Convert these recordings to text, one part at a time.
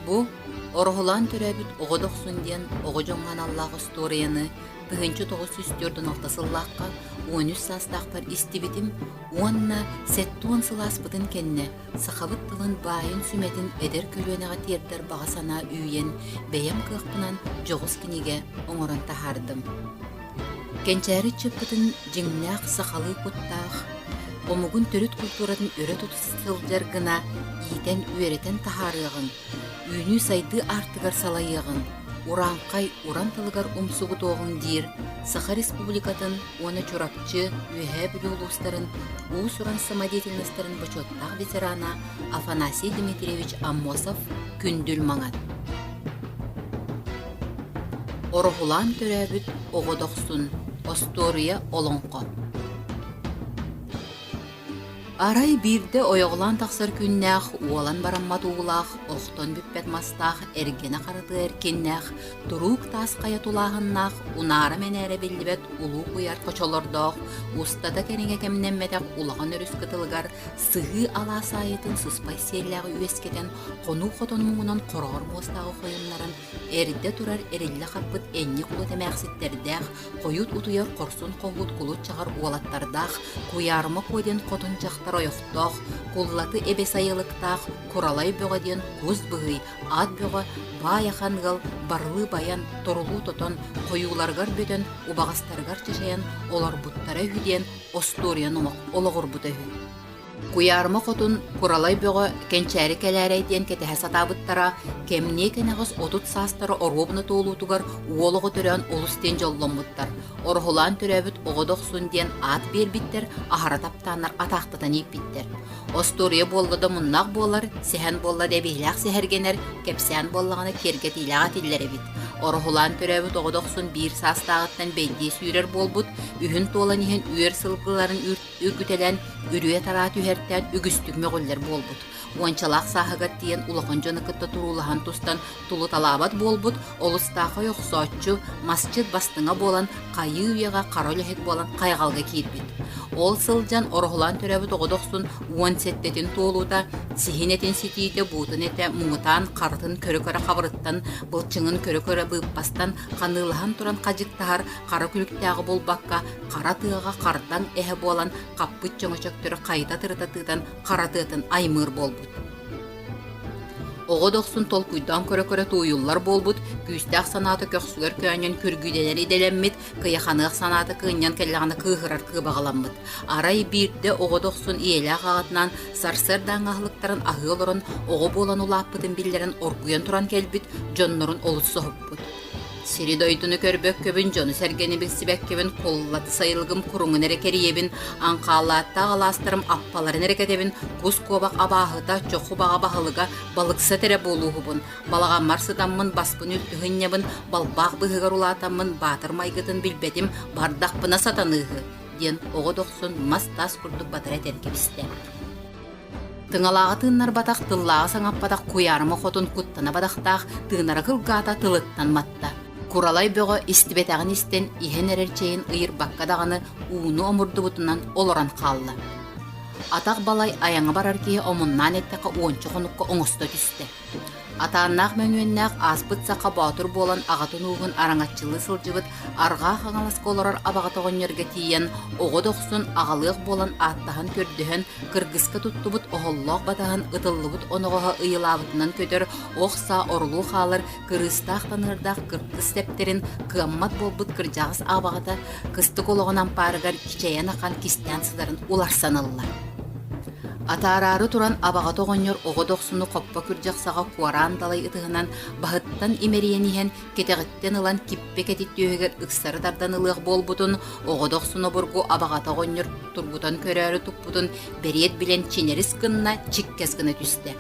Бу Ороһулаан төрөөбүт Оҕо Дохсун диэн оҕо дьоҥҥо аналлаах остуоруйаны 1946 сыллаахха 13 саастаахпар истибитим уонна 70 сыл ааспытын кэннэ сахабыт тылын баайын сүмэтин эдэр көлүөнэҕэ тиэрдэр баҕа санаа үүйэн, бэйэм кыахпынан дьоҕус кинигэ оҥорон таһаардым. Кэнчээри ыччаппытын дьиҥнээх сахалыы куттаах, омугун төрүт культуратын өрө тута сылдьар гына иитэн-үөрэтэн таһаарыаҕыҥ, үүнүү-сайдыы аартыгар салайыаҕыҥ, урааҥхай уран тылыгар умсугутуоҕуҥ диир Саха Республикатын уонна Чурапчы, Үөһээ Бүлүү улуустарын уус-уран самодеятельностарын бочуоттаах ветерана Афанасий Дмитриевич Аммосов Күндүл Маҥан. Ороһулаан төрөөбүт Оҕо Дохсун Остуоруйа олоҥхо Арай биирдэ ойоҕолоон тахсар күннээх, уолан бараммат уулаах, охтон бүппэт мастаах, эргэнэ харатыа эркиннээх, туруук таас хайа тулааһыннаах, унаара-мэнээрэ биллибэт улуу куйаар хочолордоох, устата кэриҥэ кэмнэммэтэх улахан өрүс кытылыгар сыһыы алаас аайытын сыспай сиэллээҕи үөскэтэн, хонуу хотон муҥунан хороҕор муостааҕы хойуннаран, эрдэ турар эриллэ хаппыт энньик уот эмээхситтэрдээх, хойут утуйар хорсун хоһуут кулут чаҕар уолаттардаах, Куйаарыма Куо диэн хотун дьахтар ойохтоох, Куллаты эбэ сайылыктаах Куралай Бөҕө диэн кус быһый, ат бөҕө, баай ахан ыал барылыы байан, торулуу тотон, хойууларыгар бөтөн, убаҕастарыгар чачайан олорбуттара үһү диэн остуоруйа номох олоҕурбута үһү. Куйаарыма Хотун Куралай Бөҕө Кэнчээри кэлээрэй диэн кэтэһэ сатаабыттара, кэмниэ кэнэҕэс 30 саастара оруобуна туолуутугар уол оҕо төрөөн олус диэн дьолломмуттар. Ороһулаан төрөөбүт Оҕо Дохсун диэн аат биэрбиттэр, аһара таптааннар атаахтатан ииппиттэр. Остуоруйа буолла да муннаах буолар, сэһэн буолла да эбиилээх сэһэргэнэр, кэпсээн буоллаҕына киэргэтиилээх этиллэр эбит. Ороһулаан төрөөбүт Оҕо Дохсун биир саастааҕыттан бэйдиэ сүүрэр буолбут, үһүн туолан иһэн үөр сылгыларын үргүтэлээн үрүө-тараа түһэртээн үгүстүк мөҕүллэр буолбут. Уончалаах сааһыгар тиийэн улахан дьону кытта туруулаһан тустан тулуталаабат буолбут, олустаахай охсооччу, масчыт бастыҥа буолан хайыы үйэҕэ хара үлэһит буолан хайҕалга киирбит. Ол сылдьан ороһулаан төрөөбүт оҕо дохсун 17-тин туолуута, сиһин этин ситиитэ, буутун этэ муҥутаан харытын көрө-көрө хабырыттан, былчыҥын көрө-көрө быыппастан, ханыылаһан туран хадьыктаһар хара күлүктээҕи булбакка хара тыаҕа хардаҥ эһэ буолан хаппыт чөҥөчөктөрү хайыта тырыта тыытан хара тыатын аймыыр буолбут. Оҕо дохсун толкуйдаан көрө-көрө тууйуллар буолбут, күүстээх санаата көхсүгэр көөнньөн күргүйдэнэр идэлэммит, кыйаханыах санаата кыынньан кэллэҕинэ кыыһырар кыыбаҕаламмыт. Арай биирдэ оҕо дохсун ийэлээх аҕатынаан сарсыардааҥҥы аһылыктарын аһыы олорон оҕо буолан улааппытын биллэрэн оргуйан туран кэлбит, дьоннорун олус соһуппут. Сири-дойдуну көрбөккөбүн, дьону-сэргэни билсибэккэбин, куллаты сайылыгым куруҥун эрэ кэрийэбин, аҥхаалааттаах алаастарым аппаларын эрэ кэтэбин, кус-куобах абааһыта, чоху баҕа баһылыга, балыксыт эрэ буолууһубун, балаҕаммар сытаммын, баспын үлтү сынньабын, балбаах быыһыгар улаатаммын, баатыр майгытын билбэтим, бардахпына сатаныыһы, диэн оҕо дохсун мас-тас курдук батара этэн кэбистэ. Тыҥалааҕы тыыннарбатах, тыллааҕы саҥаппатах куйаарыма хотун куттана бадахтаах, тыынара кылгаата тылыттан матта. Куралай бөҕө истибэтэҕин истэн, иһэн эрэр чэйин ыйырбакка даҕаны ууну омурдубутунан олорон хаалла. Атах балай айаҥа барар киһи омуннаан эттэххэ уонча хонукка оҥосто түстэ. Атааннаах мөҥүөннээх ааспыт саха боотур буолан аҕатын ууһун араҥаччылыы сылдьыбыт Арҕаа Хаҥаласка олорор абаҕата оҕонньорго тиийэн оҕо дохсун аҕалыах буолан ааттаһан-көрдөһөн кыргыска туттубут оһоллоох батаһын ытыллыбыт оноҕоһо ыйылаабытынан көтөр ох саа орулуу хаалар кырыыстаах таныардаах кыргыс тэптэрин кыаммат буолбут кырдьаҕас абаҕата кыстык олоҕун ампаарыгар кичэйэн ахан кистээн сытарын уларсан ылла. Атаараары туран абаҕата оҕонньор оҕо дохсуну хоппо күрдьэх саҕа куораан далай ытыһынан баһыттан имэрийэн иһэн кэтэҕиттэн ылан киппэ кэтит түөһүгэр ыксары тардан ылыах буолбутун оҕо дохсун обургу абаҕата оҕонньор тургутан көрөөрү туппутун бэриэт билэн чинэрис гынна чиккэс гына түстэ.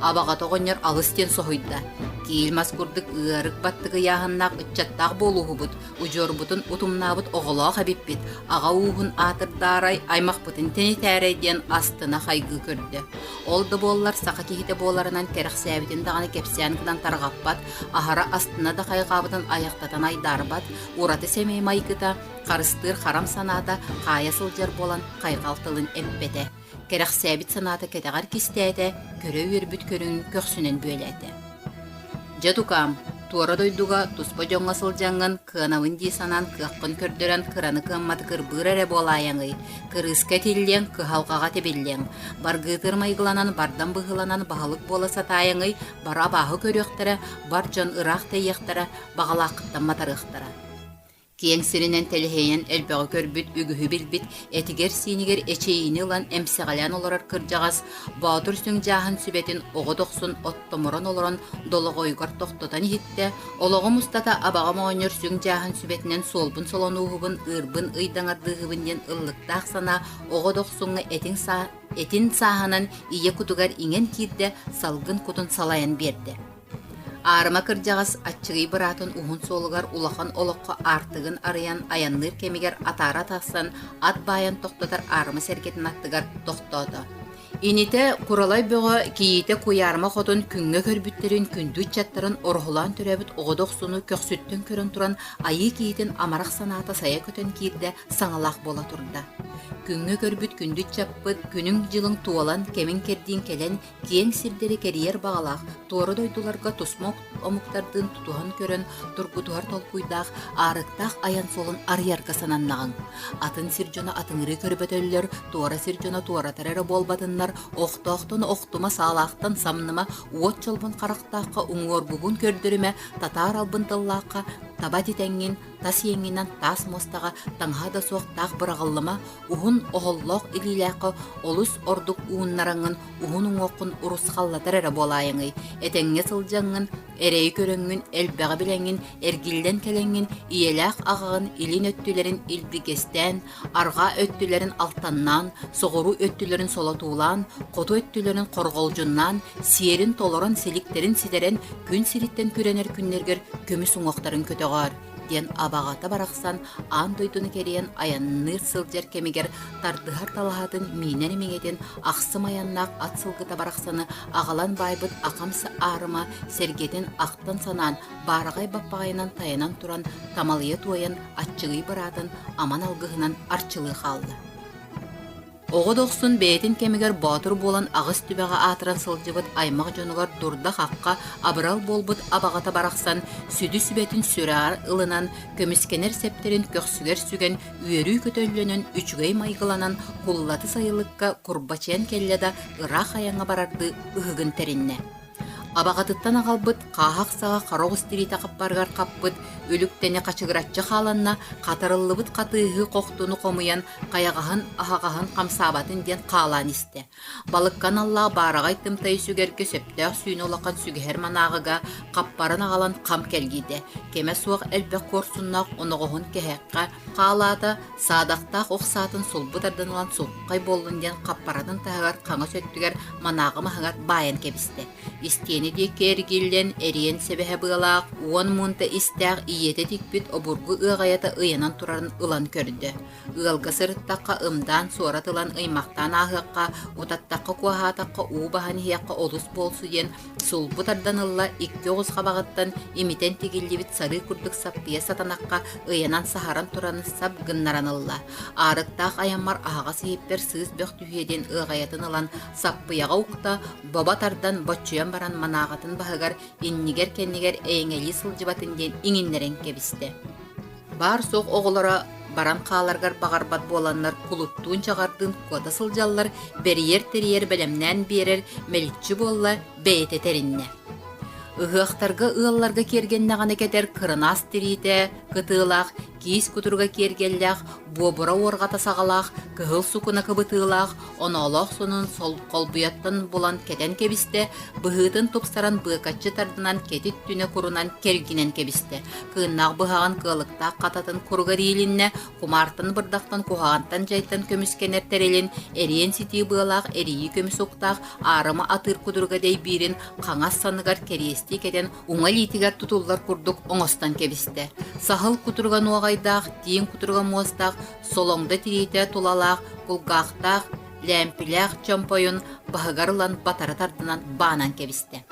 Абаҕата оҕонньор алыс диэн соһуйда. Киил мас курдук ыарык баттык ыйааһыннаах ыччаттаах буолууһубут, удьуорбутун утумнаабыт оҕолоох эбиппит, аҕа ууһун аатырдаарай, аймахпытын тэнитээрэй диэн астына хайгыы көрдө. Ол да буоллар саха киһитэ буоларынан кэрэхсээбитин даҕаны кэпсээн гынан тарҕаппат, аһара астына да хайҕаабытын айахтатан айдаарбат, ураты сэмэй майгыта, харыстыыр харам санаата хаайа сылдьар буолан хайҕал тылын эппэтэ. Кэрэхсээбит санаата кэтэҕэр кистээтэ, көрө үөрбүт көрүҥүн көхсүнэн бүөлээтэ. Дьэ тукаам, туора дойдуга туспа дьоҥҥо сылдьаҥҥын кыанабын дии санаан кыаххын көрдөрөн кыраны кыамматы кырбыыр эрэ буолаайаҥый, кырыыска этиллиэҥ, кыһалҕаҕа тибиллиэҥ, баргыытыр майгыланан бардам быһыыланан баһылык буола сатаайаҥый, бары абааһы көрүөхтэрэ, бар дьон ыраах тэйиэхтэрэ, баҕалааххыттан матарыахтара. Киэҥ сиринэн тэлэһийэн элбэҕи көрбүт, үгүһү билбит, этигэр-сиинигэр эчэйиини ылан эмсэҕэлээн олорор кырдьаҕас Боотур Сүҥ Дьааһын сүбэтин оҕо дохсун оттомуран олорон долоҕойугар тохтотон иһиттэ, олоҕум устата абаҕам оҕонньор Сүҥ Дьааһын сүбэтинэн суолбун солонууһубун, ыырбын ыйдаҥардыыһыбын диэн ыллыктаах санаа оҕо дохсуҥҥа этиҥ саа этин сааһынан ийэ кутугар иҥэн киирдэ, салгын кутун салайан биэрдэ. Аарыма кырдьаҕас аччыгый быраатын уһун суолугар улахан олоххо аартыгын арыйан айанныыр кэмигэр атаара тахсан ат баайан тохтотор аарыма сэргэтин аттыгар тохтоото. Инитэ Куралай Бөҕө кийиитэ Куйаарыма хотун күҥҥэ көрбүттэрин күндү ыччаттарын ороһулаан төрөөбүт оҕо дохсуну көхсүттэн көрөн туран айыы киһитин амарах санаата сайа көтөн киирдэ, саҥалаах буола турда. Күҥҥэ көрбүт күндү ыччаппыт күнүҥ-дьылыҥ туолан, кэмиҥ-кэрдииҥ кэлэн киэҥ сирдэри кэрийэр баҕалаах, туора дойдуларга тусмок омуктардыын тутуһан көрөн, тургутуһар толкуйдаах, аарыктаах айан суолун арыйарга сананнаҕыҥ. Атын сир дьоно атыҥырыы көрбөтөллөр, туора сир дьоно туоратар эрэ буолбатыннар, охтоохтон охтума, саалаахтан самныма, уот чолбон харахтаахха уҥуоргугун көрдөрүмэ, татаар албын тыллаахха таба титэҥҥин, тас иэҥҥинэн таас муостаҕа таҥаһа да суох таах быраҕыллыма, уһун оһоллоох илиилээххэ олус ордук ууннараҥҥын уһун уҥуоххун урусхаллатар эрэ буолаайаҥый, этэҥҥэ сылдьаҥҥын, эрэйи көрөҥҥүн, элбэҕи билэҥҥин, эргиллэн кэлэҥҥин, ийэлээх аҕаҕын илин өттүлэрин илбигэстээн, арҕаа өттүлэрин алтаннаан, соҕуруу өттүлэрин солотуулаан, хоту өттүлэрин хорҕолдьуннаан, сиэрин толорон, силиктэрин ситэрэн, күн сириттэн күрэнэр күннэргэр көмүс уҥуохтарын көтөҕөөр диэн абаҕата барахсан аан дойдуну кэрийэн айанныыр сылдьар кэмигэр тардыһар талаһатын миинэр миҥэтин ахсым айаннаах ат сылгыта барахсаны аҕалан баайбыт акамсы аарыма сэргэтин ахтан-санаан баараҕай баппаҕайынан тайанан туран тамалыйа туойан аччыгый быраатын аман алгыһынан арчылыы хаалла. Оҕо дохсун бэйэтин кэмигэр боотур буолан аҕыс түбэҕэ аатыран сылдьыбыт аймах дьонугар дурда-хахха абырал буолбут абаҕата барахсан сүдү сүбэтин сүрэҕэр ылынан, көмүскэнэр сэптэрин көхсүгэр сүгэн үөрүү көтөллөнөн үчүгэй майгыланан куллаты сайылыкка курбачыйан кэллэ да ыраах айаҥҥа барардыы ыһыгын тэриннэ. Абаҕатыттан аҕалбыт хааһах саҕа хара оҕус тириитэ хаппарыгар хаппыт үлүктэни хачыгыраччы хааланна, хатарыллыбыт хатыыһы хохтуну хомуйан хайаҕаһын аһаҕаһын хамсаабатын диэн хаалаан истэ. Балыкка аналлаах баараҕай тымтайы сүгэргэ сөптөөх сүүнэ улахан сүгэһэр манааҕыга хаппарын аҕалан хам кэлгийдэ. Кэмэ суох элбэх куорсуннаах оноҕоһун кэһэххэ хаалаата, саадахтаах ох саатын сулбу тардан ылан суххай буоллун диэн хаппаратын таһыгар хаҥас өттүгэр манааҕы маһыгар баайан кэбистэ. Истиэнэ диэки эргиллэн, эриэн сэбэһэ быалаах, уон муунта истээх ийэтэ тикпит обургу ыаҕайата ыйанан турарын ылан көрдө. Ыалга сырыттахха ымдаан суорат ылан ыймахтаан ааһыахха, утаттахха куоһаатахха уу баһан иһиэххэ олус буолсу диэн сулбу тардан ылла икки оҕус хабаҕыттан имитэн тигиллибит сарыы курдук саппыйа сатанахха ыйанан саһаран туран сап гыннаран ылла. Аарыктаах айаммар аһаҕас иһиппэр сыыс бөх түһүө диэн ыаҕайатын ылан саппыйаҕа укта, бобо тардан боччуйан баран манааҕатын баһыгар иннигэр-кэннигэр эйэҥэлии сылдьыбатын диэн иҥиннэрэн кэбистэ. Баар-суох оҕолоро баран хааларыгар баҕарбат буоланнар кулуттуун-чаҕардыын куота сылдьаллар, бэрийэр-тэрийэр бэлэмнээн биэрэр мэличчи буолла, бэйэтэ тэриннэ. Ыһыахтарга ыалларга киэргэннэҕинэ кэтэр кырынаас тириитэ кытыылаах, киис кутуруга киэргэллээх, буобура уорҕата саҕалаах, кыһыл сукуна кыбытыылаах, оноолоох сонун холбуйаттан булан кэтэн кэбистэ, быһыытын тупсаран быакаччы тардынан кэтит түнэ курунан кэлгинэн кэбистэ. Кыыннаах быһаҕын кыалыктаах хататын куругар иилиннэ, кумаартан бырдахтан куһаҕантан дьайтан көмүскэнэр тэрилин эриэн ситии быалаах эрийии көмүс уктаах аарыма атыыр кудуруга дэйбиирин хаҥас санныгар кэриэстии кэтэн уҥа илиитигэр тутуллар курдук оҥостон кэбистэ. Саһыл кутуруга нуоҕайдаах, тииҥ кутуруга муостаах, солоҥдо тириитэ тулалаах, кулгаахтаах, лээмпилээх чомпойун баһыгар ылан батары тардынан баанан кэбистэ.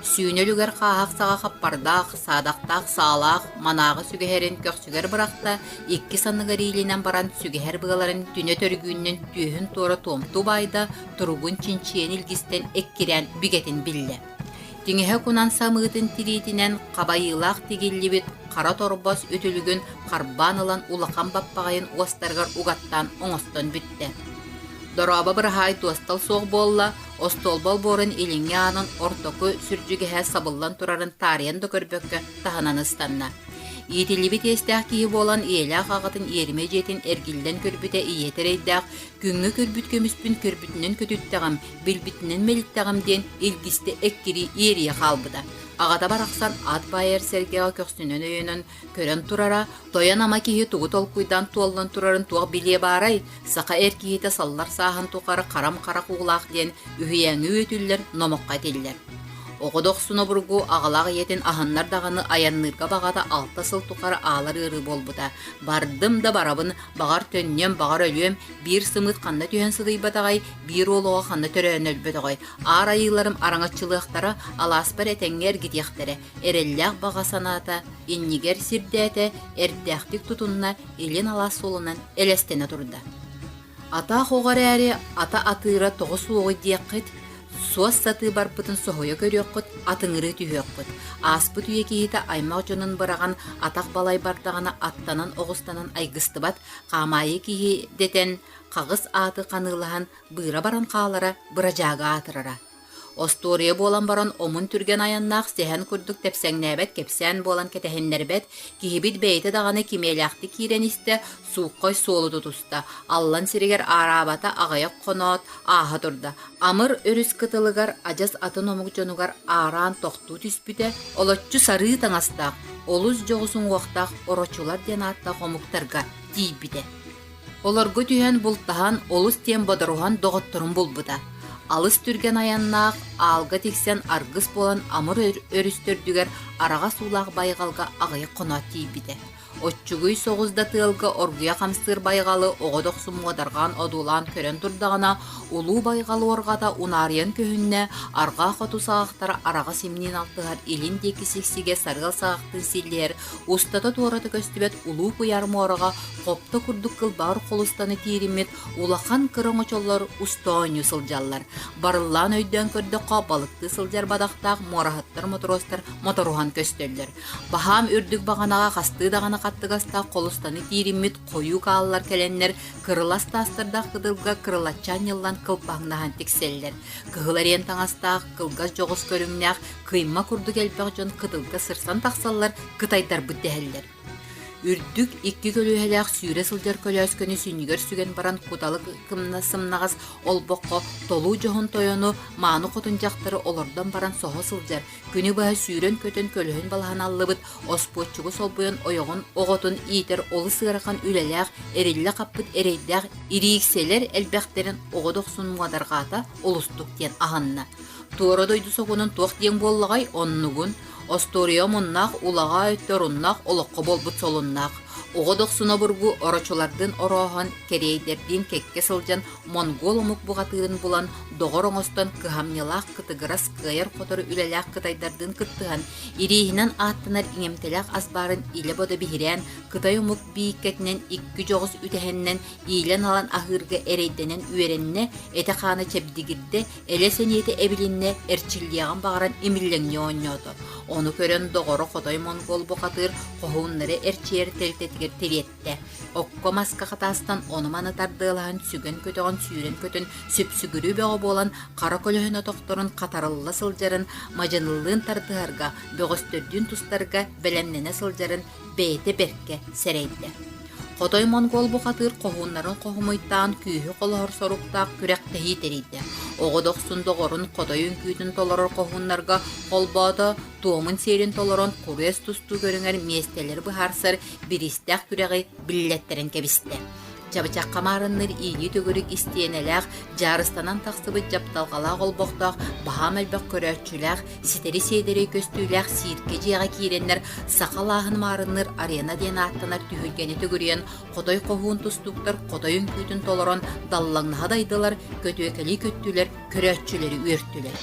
Сүүнэ үлүгэр хааһах саҕа хаппардаах, саадахтаах саалаах, манааҕы сүгэһэрин көхсүгэр бырахта, икки санныгар иилинэн баран сүгэһэр быаларын түнэ төргүүнүнэн түөһүн туора туомтуу баайда, туругун чинчийэн илгистэн эккирээн бигэтин биллэ. Тиҥэһэ кунан самыытын тириитинэн хабайыылаах тигиллибит хара торбос үтүлүгүн харбаан ылан улахан баппаҕайын уостарыгар угаттаан оҥостон бүттэ. Дорообо быраһаай дуостал суох буолла, остуолба олбуорун илиҥҥи аанын ортоку сүрдьүгэһэ сабыллан турарын таарыйан да көрбөккө таһынан ыстанна. Иитиллибит иэстээх киһи буолан ийэлээх аҕатын иэримэ дьиэтин эргиллэн көрбүтэ ийэтэ эрэйдээх күҥҥэ көрбүт көмүспүн көрбүтүнэн көтүттэҕим, билбитинэн мэлиттэҕим диэн илгистэ эккирии иэрийэ хаалбыта. Аҕата барахсан ат баайар сэргэҕэ көхсүнэн өйөнөн көрөн турара, тойон ама киһи тугу толкуйдаан туоллан турарын туох билиэ баарай, саха эр киһитэ саллар сааһын тухары харам харах уулаах диэн үһүйээҥҥэ үөтүллэр, номоххо этиллэр. Оҕо дохсун обургу аҕалаах ийэтин аһыннар даҕаны айанныырга баҕата алта сыл тухары аалар ыарыы буолбута. Бардым да барабын, баҕар төннүөм, баҕар өлүөм, биир сымыыт ханна түһэн сытыйбатаҕай, биир уол оҕо ханна төрөөн өлбөтөҕөй, аар айыыларым араҥаччылыахтара, алааспар этэҥҥэ эргитиэхтэрэ, эрэллээх баҕа санаата иннигэр сирдээтэ, эрдээхтик тутунна, илин алаас суолунан элэстэнэ турда. Атаах оҕо эрээри ата атыыра тоҕо суоҕуй диэххит, суос сатыы барбытын соһуйа көрүөххүт, атыҥырыы түһүөххүт. Ааспыт үйэ киһитэ аймах дьонун быраҕан атах балай бардаҕына аттанан оҕустанан айгыстыбат, хаамаайы киһи дэтэн хаҕыс ааты ханыылаһан быыра баран хаалара, бырадьаага аатырара. Остуоруйа буолан баран омун түргэн айаннаах сэһэн курдук тэпсэҥнээбэт кэпсээн буолан кэтэһиннэрбэт, киһибит бэйэтэ даҕаны кимиэлээхтик киирэн истэ, сууххай суолу тутуста, аллан сиригэр аараабата аҕыйах хоноот, ааһа турда. Амыр өрүс кытылыгар адьас атын омук дьонугар аараан тохтуу түспүтэ, олоччу сарыы таҥастаах, олус дьоҕус уҥуохтаах орочулар диэн ааттаах омуктарга тиийбитэ. Олорго түһэн бултаһан, олус диэн бодоруһан доҕотторун булбута. Алыс түргэн айаннаах, аалга тиксэн аргыс буолан Амыр өрүс төрдүгэр араҕас уулаах байҕалга аҕыйах хоноот тиийбитэ. Оччугуй соҕус да тыалга оргуйа хамсыыр байҕалы оҕо дохсун муодарҕаан одуулаан көрөн турдаҕына, улуу байҕал уорҕата унаарыйан көһүннэ, арҕаа хоту саҕахтара араҕас имниин алтыһар илин диэки сиксигэ сарыал саҕахтыы силлиһэр устата-туората көстүбэт улуу куйаар муораҕа хопто курдук кылбаар холустаны тиириммит улахан кыра оҥочоллор уста оонньуу сылдьаллар. Барыллаан өйдөөн көрдөххө, балыктыы сылдьар бадахтаах муораһыттар мотуруостар моторуһан көстөллөр. Баһаам үрдүк баҕанаҕа хастыы даҕаны хаттыгастаах холустаны тиириммит хойуу кааллар кэлэннэр кырылас таастардаах кытылга кырылаччы анньыллан кылбаҥнаһан тиксэллэр. Кыһыл эриэн таҥастаах, кылгас дьоҕус көрүҥнээх, кыйма курдук элбэх дьон кытылга сырсан тахсаллар, кытайдарбыт дэһэллэр. Үрдүк икки көлүөһэлээх сүүрэ сылдьар көлөөскөнү сүнньүгэр сүгэн баран куталык кымна сымнаҕас олбоххо толуу дьоһун тойону мааны хотун дьахтары олордон баран соһо сылдьар, күнү быһа сүүрэн-көтөн көлөһүн балаһан аллыбыт оспуоччугу солбуйан ойоҕун оҕотун иитэр олус ыарахан үлэлээх, эриллэ хаппыт эрэйдээх ирииксэлэр элбэхтэрин оҕо дохсун муодарҕаата олустук диэн аһынна. Туора дойду сокуонун туох диэн буоллаҕай, оннугун Остуоруйа омуннаах, улаҕаа өттө оруннаах, олоххо буолбут солуннаах. Оҕо дохсун обургу орочулардыын орооһон, кэриэйдэрдиин кэккэ сылдьан монгол омук бухатыырын булан, доҕор оҥостон кыһамньылаах кытыгырас кыайар-хотор үлэлээх кытайдардыын кыттыһан, ирииһинэн ааттанар иҥэмтэлээх ас баарын илэ-бодо биһирээн, кытай омук бииккэтинэн икки дьоҕус үтэһэннэн иилэн-алан аһыырга эрэйдэнэн үөрэннэ, этэ-хаана чэбдигирдэ, Элэ сэниэтэ эбилиннэ, эрчиллиэҕин баҕаран имиллэҥнии оонньоото. Ону көрөн доҕоро хотой монгол бухатыыр хоһууннары эрчийэр тэрилтэтигэр тириэттэ. Окко-маска хатаастан ону-маны тардыалаһан сүгэн-көтөҕөн сүүрэн-көтөн сүпсүгүрүү бөҕө буолан хара көлөһүн отохторун хатарылла сылдьарын, мадьыныллыын тардыһарга, бөҕөстөрдүүн тустарга бэлэмнэнэ сылдьарын бэйэтэ бэркэ сэрэйдэ. Хотой монгол бухатыыр хоһууннарын хоһумуйтаан күүһү холоһор соруктаах күрэхтэһии тэрийдэ. Оҕо дохсун доҕорун хотой үҥкүүтүн толорор хоһууннарга холбоото, туомун сиэрин толорон куруэс тустуу көрүҥэр миэстэлэри быһаарсар бириистээх күрэҕи биллэттэрэн кэбистэ. Чабычахха маарынныыр иинии төгүрүк истиэнэлээх, дьаарыстанан тахсыбыт дьапталҕалаах олбохтоох, баһаам элбэх көрөөччүлээх, ситэри сиэдэрэй көстүүлээх сииркэ дьиэҕэ киирэннэр саха алааһын маарынныыр арена диэн ааттанар түһүлгэни төгүрүйэн хотой хоһуун тустууктар хотой үҥкүүтүн толорон даллаҥнаһа дайдылар, көтүөкэлии көттүлэр, көрөөччүлэри үөртүлэр.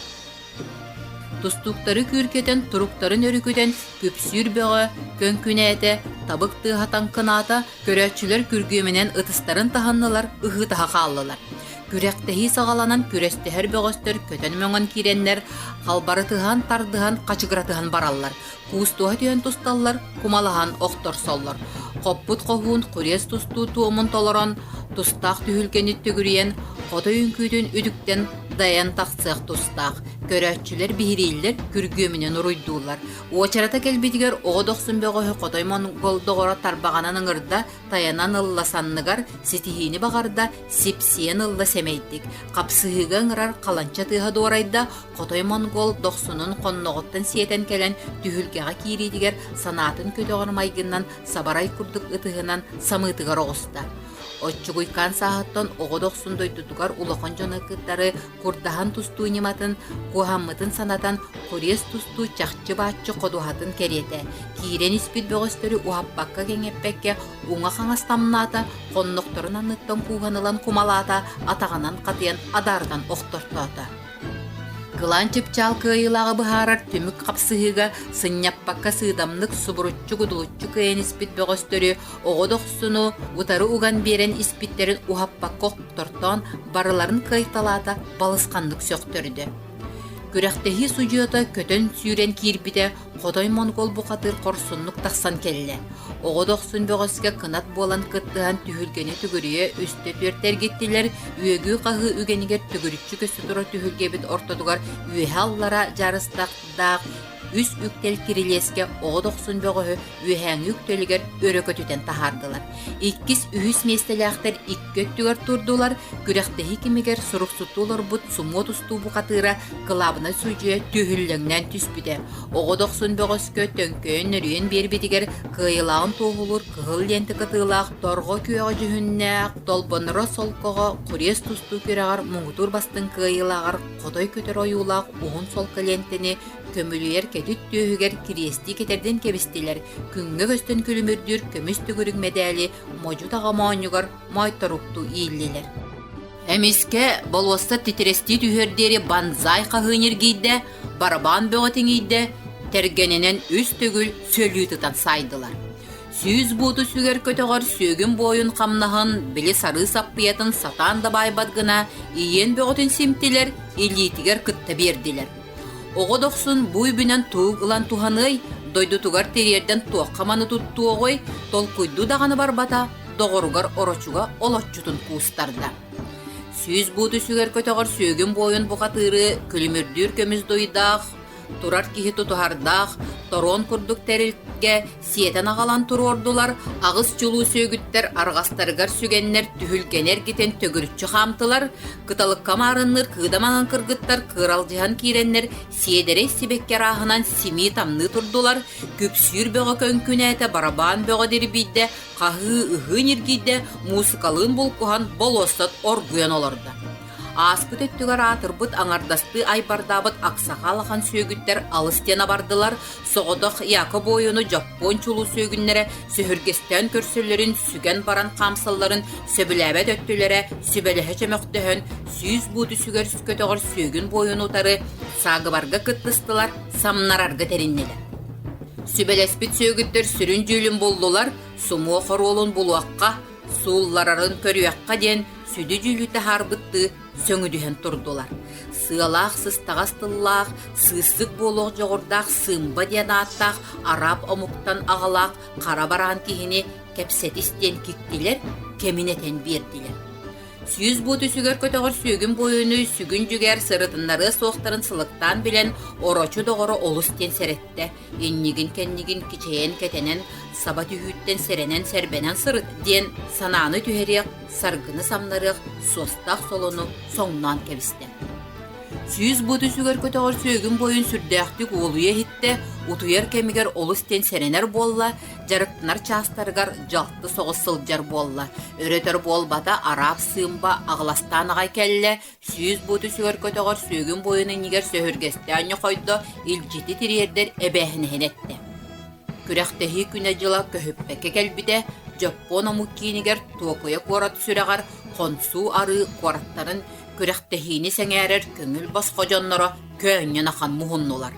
Тустууктары күүркэтэн, туруктарын өрүкүтэн, күпсүүр бөҕө, көҥкүнээтэ, табык тыаһа таҥкынаата, көрөөччүлэр күргүөмүнэн ытыстарын таһыннылар, ыһыытаһа хааллылар. Күрэхтэһии саҕаланан күрэстэһэр бөҕөстөр көтөн-мөҥөн киирэннэр, халбарытыһан, тардыһан, хачыгыратыһан бараллар, куустуһа түһэн тусталлар, кумалаһан охторсоллор. Хоппут хоһуун куриэс тустуу туомун толорон, тустаах түһүлгэни төгүрүйэн, хотой үҥкүүтүн үтүктэн дайан тахсыах тустаах. Көрөөччүлэр биһирииллэр, күргүөмүнэн уруйдууллар. Уочарата кэлбитигэр оҕо дохсун бөҕөһү хотой монгол доҕоро тарбаҕынан ыҥырда, тайанан ылла санныгар, ситиһиини баҕарда, сипсийэн ылла сэмэйдик. Хапсыһыыга ыҥырар халанча тыаһа дуорайда, хотой монгол дохсунун хонноҕуттан сиэтэн кэлэн түһүлгэҕэ киириитигэр санаатын көтөҕөр майгыннан сабарай курдук ытыһынан самыытыгар оҕуста. Оччугуйкаан сааһыттан оҕо дохсун дойдутугар улахан дьону кытары курдаһан тустуу ньыматын, куоһаммытын санатан куриэс тустуу чахчы-бааччы ходуһатын кэриэтэ, киирэн испит бөҕөстөрү уһаппакка-кэҥэппэккэ уҥа-хаҥас тамнаата, хоннохторун анныттан кууһан ылан кумалаата, атаҕынан хатыйан адаарытан охтортоото. Кылаан чыпчаал кыайыылааҕы быһаарар түмүк хапсыһыыга сынньаппакка сыыдамнык субуруччу-кудулуччу кыайан испит бөҕөстөрү оҕо дохсуну утары уган биэрэн испиттэрин уһаппакка охтортоон барыларын кыайталаата балысханнык сөхтөрдө. Күрэхтэһии судьуйата көтөн-сүүрэн киирбитэ хотой монгол бухатыыр хорсуннук тахсан кэллэ. Оҕо дохсун бөҕөскө кынат буолан кыттыһан түһүлгэни төгүрүйэ үстэ-түөртэ эргиттилэр, үөгүү-хаһыы үгэнигэр төгүрүччү көстө турар түһүлгэбит ортотугар үөһэ-аллара дьаарыстаах үс үктэл кирилиэскэ оҕо дохсун бөҕөһү үөһээҥҥи үктэлигэр өрө көтүтэн таһаардылар. Иккис, үһүс миэстэлээхтэр икки өттүгэр турдулар, күрэхтэһии кэмигэр суруксуттуу олорбут сумуо тустуу бухатыыра кылаабынай судьуйа түөһүллэҥнээн түспүтэ. Оҕо дохсун бөҕөскө төҥкөйөн нөрүйэн биэрбитигэр кыайыылааҕын туоһулуур кыһыл лиэнтэ кытыылаах торҕо күөҕэ дьүһүннээх толбонноро солкоҕо куриэс тустуу күрэҕэр муҥутуур бастыҥ кыайыылааҕар хотой көтөр ойуулаах уһун солко лиэнтэни көмүлүйэр кэтит түөһүгэр кириэстии кэтэрдэн кэбистилэр, күҥҥэ көстөн күлүмүрдүүр көмүс төгүрүк мэдээли модьу-таҕа моонньугар моойторуктуу ииллилэр. Эмискэ болуоссат титирэстии түһүөр диэри банзай хаһыы ньиргийдэ, барабаан бөҕө тиҥийдэ, тэргэнинэн үс төгүл сөлүү тытан саайдылар. Сүүс бууту сүгэр көтөҕөр сүөгүн буойун хамнаһын, били сарыы саппыйатын сатаан да баайбат гына ийиэн бөҕөтүн симтилэр, илиитигэр кытта биэрдилэр. Оҕо дохсун бу үбүнэн тугу ылан туһаныай, дойдутугар тириэрдэн туохха маны туттуоҕуй, толкуйдуу даҕаны барбата, доҕоругар орочуга олоччутун куустарда. Сүүс бууту сүгэр көтөҕөр сүөгүн буойун бухатыыры күлүмүрдүүр көмүс дуйдаах, турар киһи тутуһардаах, торон курдук тэрилгэ сиэтэн аҕалан туруордулар, аҕыс чулуу сүөгүттэр арҕастарыгар сүгэннэр түһүлгэни эргитэн төгүрүччү хаамтылар, кыталыкка маарынныыр кыыдамаҥан кыргыттар кыыралдьыһан киирэннэр сиэдэрэй сибэкки арааһынан симии-тамныы турдулар, күпсүүр бөҕө көҥкүнээтэ, барабаан бөҕө дирбийдэ, хаһыы-ыһыы ньиргийдэ, муусукалыын булкуһан болуоссат оргуйан олордо. Ааспыт өттүгэр аатырбыт аҥардастыы айбардаабыт аксаха алахан сүөгүттэр алыс диэн абардылар, соҕотох Якоб буойуну дьоппуон чулуу сүөгүннэрэ сөһүргэстээн көрсөллөрүн сүгэн баран хаамсалларын сөбүлээбэт өттүлэрэ сүбэлэһэ чөмөхтөһөн 100 буут үсүгэр көтөҕөр сүөгүн буойуну утары саагыбарга кыттыстылар, самнарарга тэриннилэр. Сүбэлэспит сүөгүттэр сүрүн дьүүлүн буллулар, сумуо хоруолун булуохха, суулларарын көрүөххэ диэн сүдү дьүүлү таһаарбыттыы сөҥүдүһэн турдулар. Сыалаах сыстаҕас тыллаах, сыыссык буолуох дьоҕурдаах Сымба диэн ааттаах араб омуктан аҕалаах хара бараан киһини кэпсэтис диэн киктилэр, кэмин этэн биэрдилэр. 100 буут үсүгэр көтөҕөр сүөгүн буойуну сүгүн-дьүгээр сырытыннарыа суохтарын сылыктаан билэн, орочу доҕоро олус диэн сэрэттэ. Иннигин-кэннигин кичэйэн-кэтэнэн, саба түһүүттэн сэрэнэн-сэрбэнэн сырыт диэн санааны түһэриэх, саргыны самнарыах суостаах солону соҥноон кэбистэ. 100 буут үсүгэр көтөҕөр сүөгүн буойун сүрдээхтик уолуйа иһиттэ, утуйар кэмигэр олус диэн сэрэнэр буолла, дьарыктанар чаастарыгар дьалты соҕус сылдьар буолла. Өрөтөр буолбата, араап сыымба аҕыластаан аҕай кэллэ, 100 буут үсүгэр көтөҕөр сүөгүн буойун иннигэр сөһүргэстээн ньохойдо, илдьити тириэрдэр эбээһинэһин эттэ. Күрэхтэһии күнэ-дьыла көһүппэккэ кэлбитэ, Дьоппуон омук киинигэр Туокуйа куорат сүрэҕэр Хонсуу арыы куораттарын күрэхтэһиини сэҥээрэр көҥүл босхо дьонноро көөнньөн ахан муһуннулар.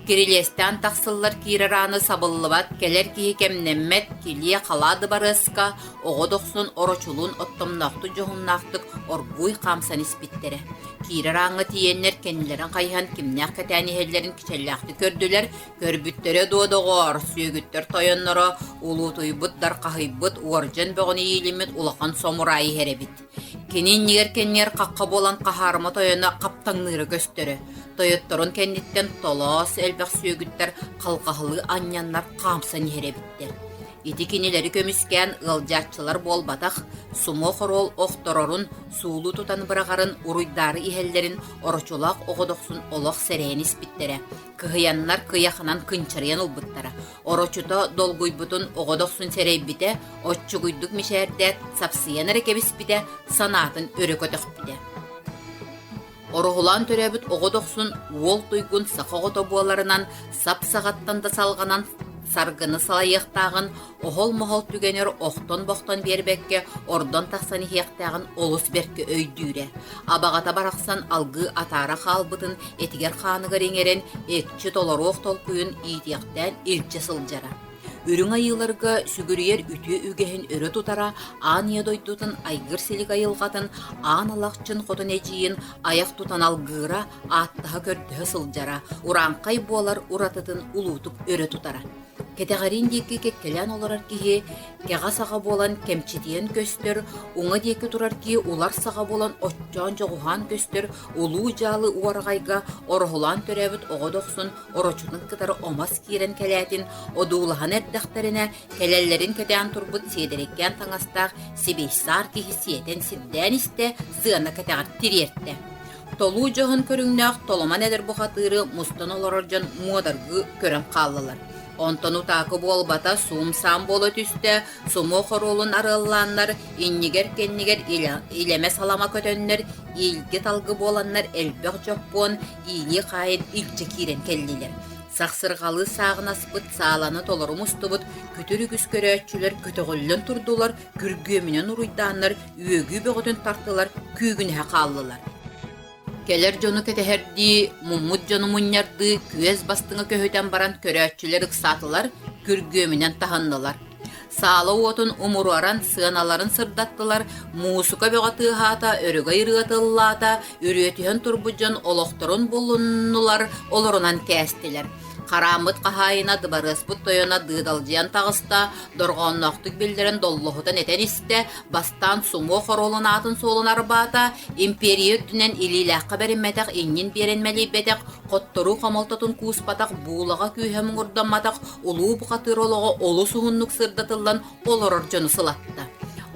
Кирилиэстээн тахсыллар киирэр ааны сабыллыбат, кэлэр киһи кэмнэммэт, килиэ-халаа дыбарыаска оҕо дохсун орочулуун оттомноохтук дьоһуннаахтык оргууй хаамсан испиттэрэ. Киирэр ааҥҥа тиийэннэр кэннилэрин хайыһан кимнээх кэтээн иһэллэрин кичэллээхтик көрдүлэр, көрбүттэрэ дуо доҕоор, сүөгүттэр тойонноро улуутуйбут, дархаһыйбыт, уордьан бөҕөнү иилиммит улахан сомурай иһэр эбит. Кини иннигэр-кэннигэр хахха буолан хаһаарыма тойоно хаптаҥныыра көстөрө. Тойотторун кэнниттэн толоос элбэх сүөгүттэр халҕаһылыы анньаннар хаамсан иһэр эбиттэр. Ити кинилэри көмүскээн ыалдьааччылар буолбатах, сумо хоруол охторорун, суулуу тутан быраҕарын уруйдаары иһэллэрин орочулаах оҕо дохсун олох сэрэйэн испиттэрэ. Кыһыйаннар кыйаханан кынчарыйан ылбыттара. Орочута долгуйбутун оҕо дохсун сэрэйбитэ, оччугуйдук мичээрдээт, сапсыйан эрэ кэбиспитэ, санаатын өрө көтөхпүтэ. Ороһулаан төрөөбүт оҕо дохсун уол туйгун саха оҕото буоларынан сап саҕаттан да салҕанан саргыны салайыахтааҕын, оһол-моһол түгэнэр охтон-бохтон биэрбэккэ ордон тахсан иһиэхтээҕин олус бэркэ өйдүүрэ. Абаҕата барахсан алгыы атаара хаалбытын этигэр-хааныгар иҥэрэн, экчи толоруох толкуйун иитиэхтээн илдьэ сылдьара. Үрүҥ айыыларга сүгүрүйэр үтүө үгэһин өрө тутара, аан ийэ дойдутун айгыр-силик айылҕатын, аан алахчын хотун эдьиийин айах тутан алгыыра, ааттаһа-көрдөһө сылдьара, урааҥхай буолар уратытын улуутук өрө тутара. Кэтэҕэриин диэки кэккэлээн олорор киһи кэҕэ саҕа буолан кэмчитийэн көстөр, уҥа диэки турар киһи улар саҕа буолан оччоон-дьоҕуһаан көстөр улуу дьаалы уораҕайга ороһулаан төрөөбүт оҕо дохсун орочутун кытары омос киирэн кэлээтин одуулаһан эрдэхтэринэ кэлэллэрин кэтээн турбут сиэдэрэйкээн таҥастаах сибиэйсаар киһи сиэтэн сирдээн истэ, сыана кэтэҕэр тириэртэ. Толуу дьоһун көрүҥнээх толомон эдэр бухатыыры мустан олорор дьон муодаргыы көрөн хааллылар. Онтон утаакы буолбата суум-саам буола түстэ, сумуо хоруолун арыаллааннар, иннигэр-кэннигэр илэмэ-салама көтөннөр, иилги-талгы буоланнар элбэх дьоппуон иилии-хаайын илдьэ киирэн кэллилэр. Сахсырҕалыы сааҕынаспыт сааланы толору мустубут күтүр үгүс көрөөччүлэр көтөҕүллэн турдулар, күргүөмүнэн уруйдааннар үөгүү бөҕөтүн тартылар, күүгүнэһэ хааллылар. Кэлэр дьону кэтэһэрдии, муммут дьону мунньардыы күөс бастыҥа көһүтэн баран көрөөччүлэр ыксаатылар, күргүөмүнэн таһыннылар. Саала уотун умуруоран сыаналарын сырдаттылар, муусука бөҕө тыаһаата, өрөгөй ырыата ыллаата, үрүөтүһэн турбут дьон олохторун булуннулар, олорунан кээстилэр. Харааммыт хаһаайына дыбарыаспыт тойоно дыыдалдьыйан таҕыста, дорҕоонноохтук биллэрэн доллоһутан этэн истэ, бастаан сумуо хоруолун аатын-суолун арбаата, империя үрдүнэн илиилээххэ бэриммэтэх, иннин биэрэн мэлийбэтэх, хотторуу хомолтотун кууспатах, буулаҕа күүһэ муҥурдамматах улуу бухатыыр олоҕо олус уһуннук сырдатыллан олорор дьону сылатта.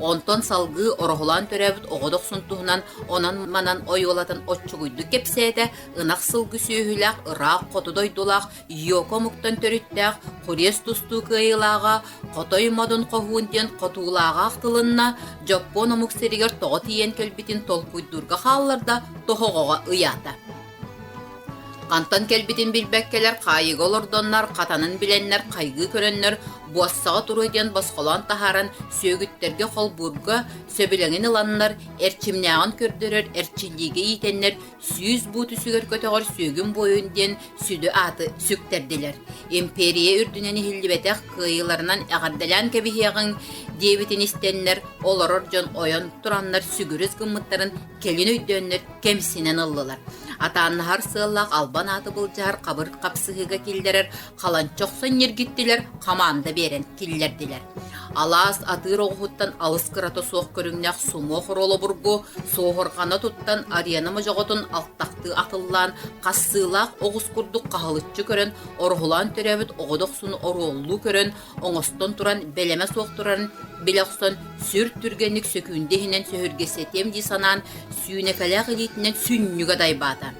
Онтон салгыы ороһулаан төрөөбүт оҕо дохсун туһунан онон-манан ойуолатан оччугуйдук кэпсээтэ, ынах сылгы сүөһүлээх ыраах хоту дойдулаах Йоко омуктан төрүттээх Хурес тустуу кыайыылааҕа Хотой Модун Хоһуун диэн хотуулааҕа ахтылынна, Дьоппуон омук сиригэр тоҕо тиийэн кэлбитин толкуйдуурга хаалларда, тоһоҕоҕо ыйаата. Хантан кэлбитин билбэккэлэр хаайыыга олордоннор, хатанын билэннэр хайгыы көрөннөр, буоссаҕа туруо диэн босхолоон таһааран, сүөгүттэргэ холбуурга сөбүлэҥин ыланнар, эрчимнээҕин көрдөрөр эрчиллиигэ иитэннэр 100 буут үсүгэр көтөҕөр сүөгүн буойун диэн сүдү ааты сүктэрдилэр. Империя үрдүнэн иһиллибэтэх кыайыыларынан эҕэрдэлээн кэбиһиэҕиҥ диэбитин истэннэр, олорор дьон ойон тураннар сүгүрүс гыммыттарын кэлин өйдөөннөр кэмсинэн ыллылар. Атааннаһар сыаллаах албан ааты былдьаһар хабыр хапсыһыыга киллэрэр халанча охсон ньиргиттилэр, хамаанда биэрэн киллэрдилэр. Алаас атыыр оҕуһуттан алыс кырата суох көрүҥнээх сумуох оруолобургу суоһурҕана туттан арена модьоҕотун алтахтыы атыллаан хассыылаах оҕус курдук хаһылыччы көрөн ороһулаан төрөөбүт оҕо дохсуну оруоллуу көрөн оҥостон туран бэлэмэ суох турарын билэ охсон сүр түргэнник сөкүүндэ иһинэн сөһүргэсэтиэм дии санаан сүүнэкэлээх илиитинэн сүнньүгэ дайбаата.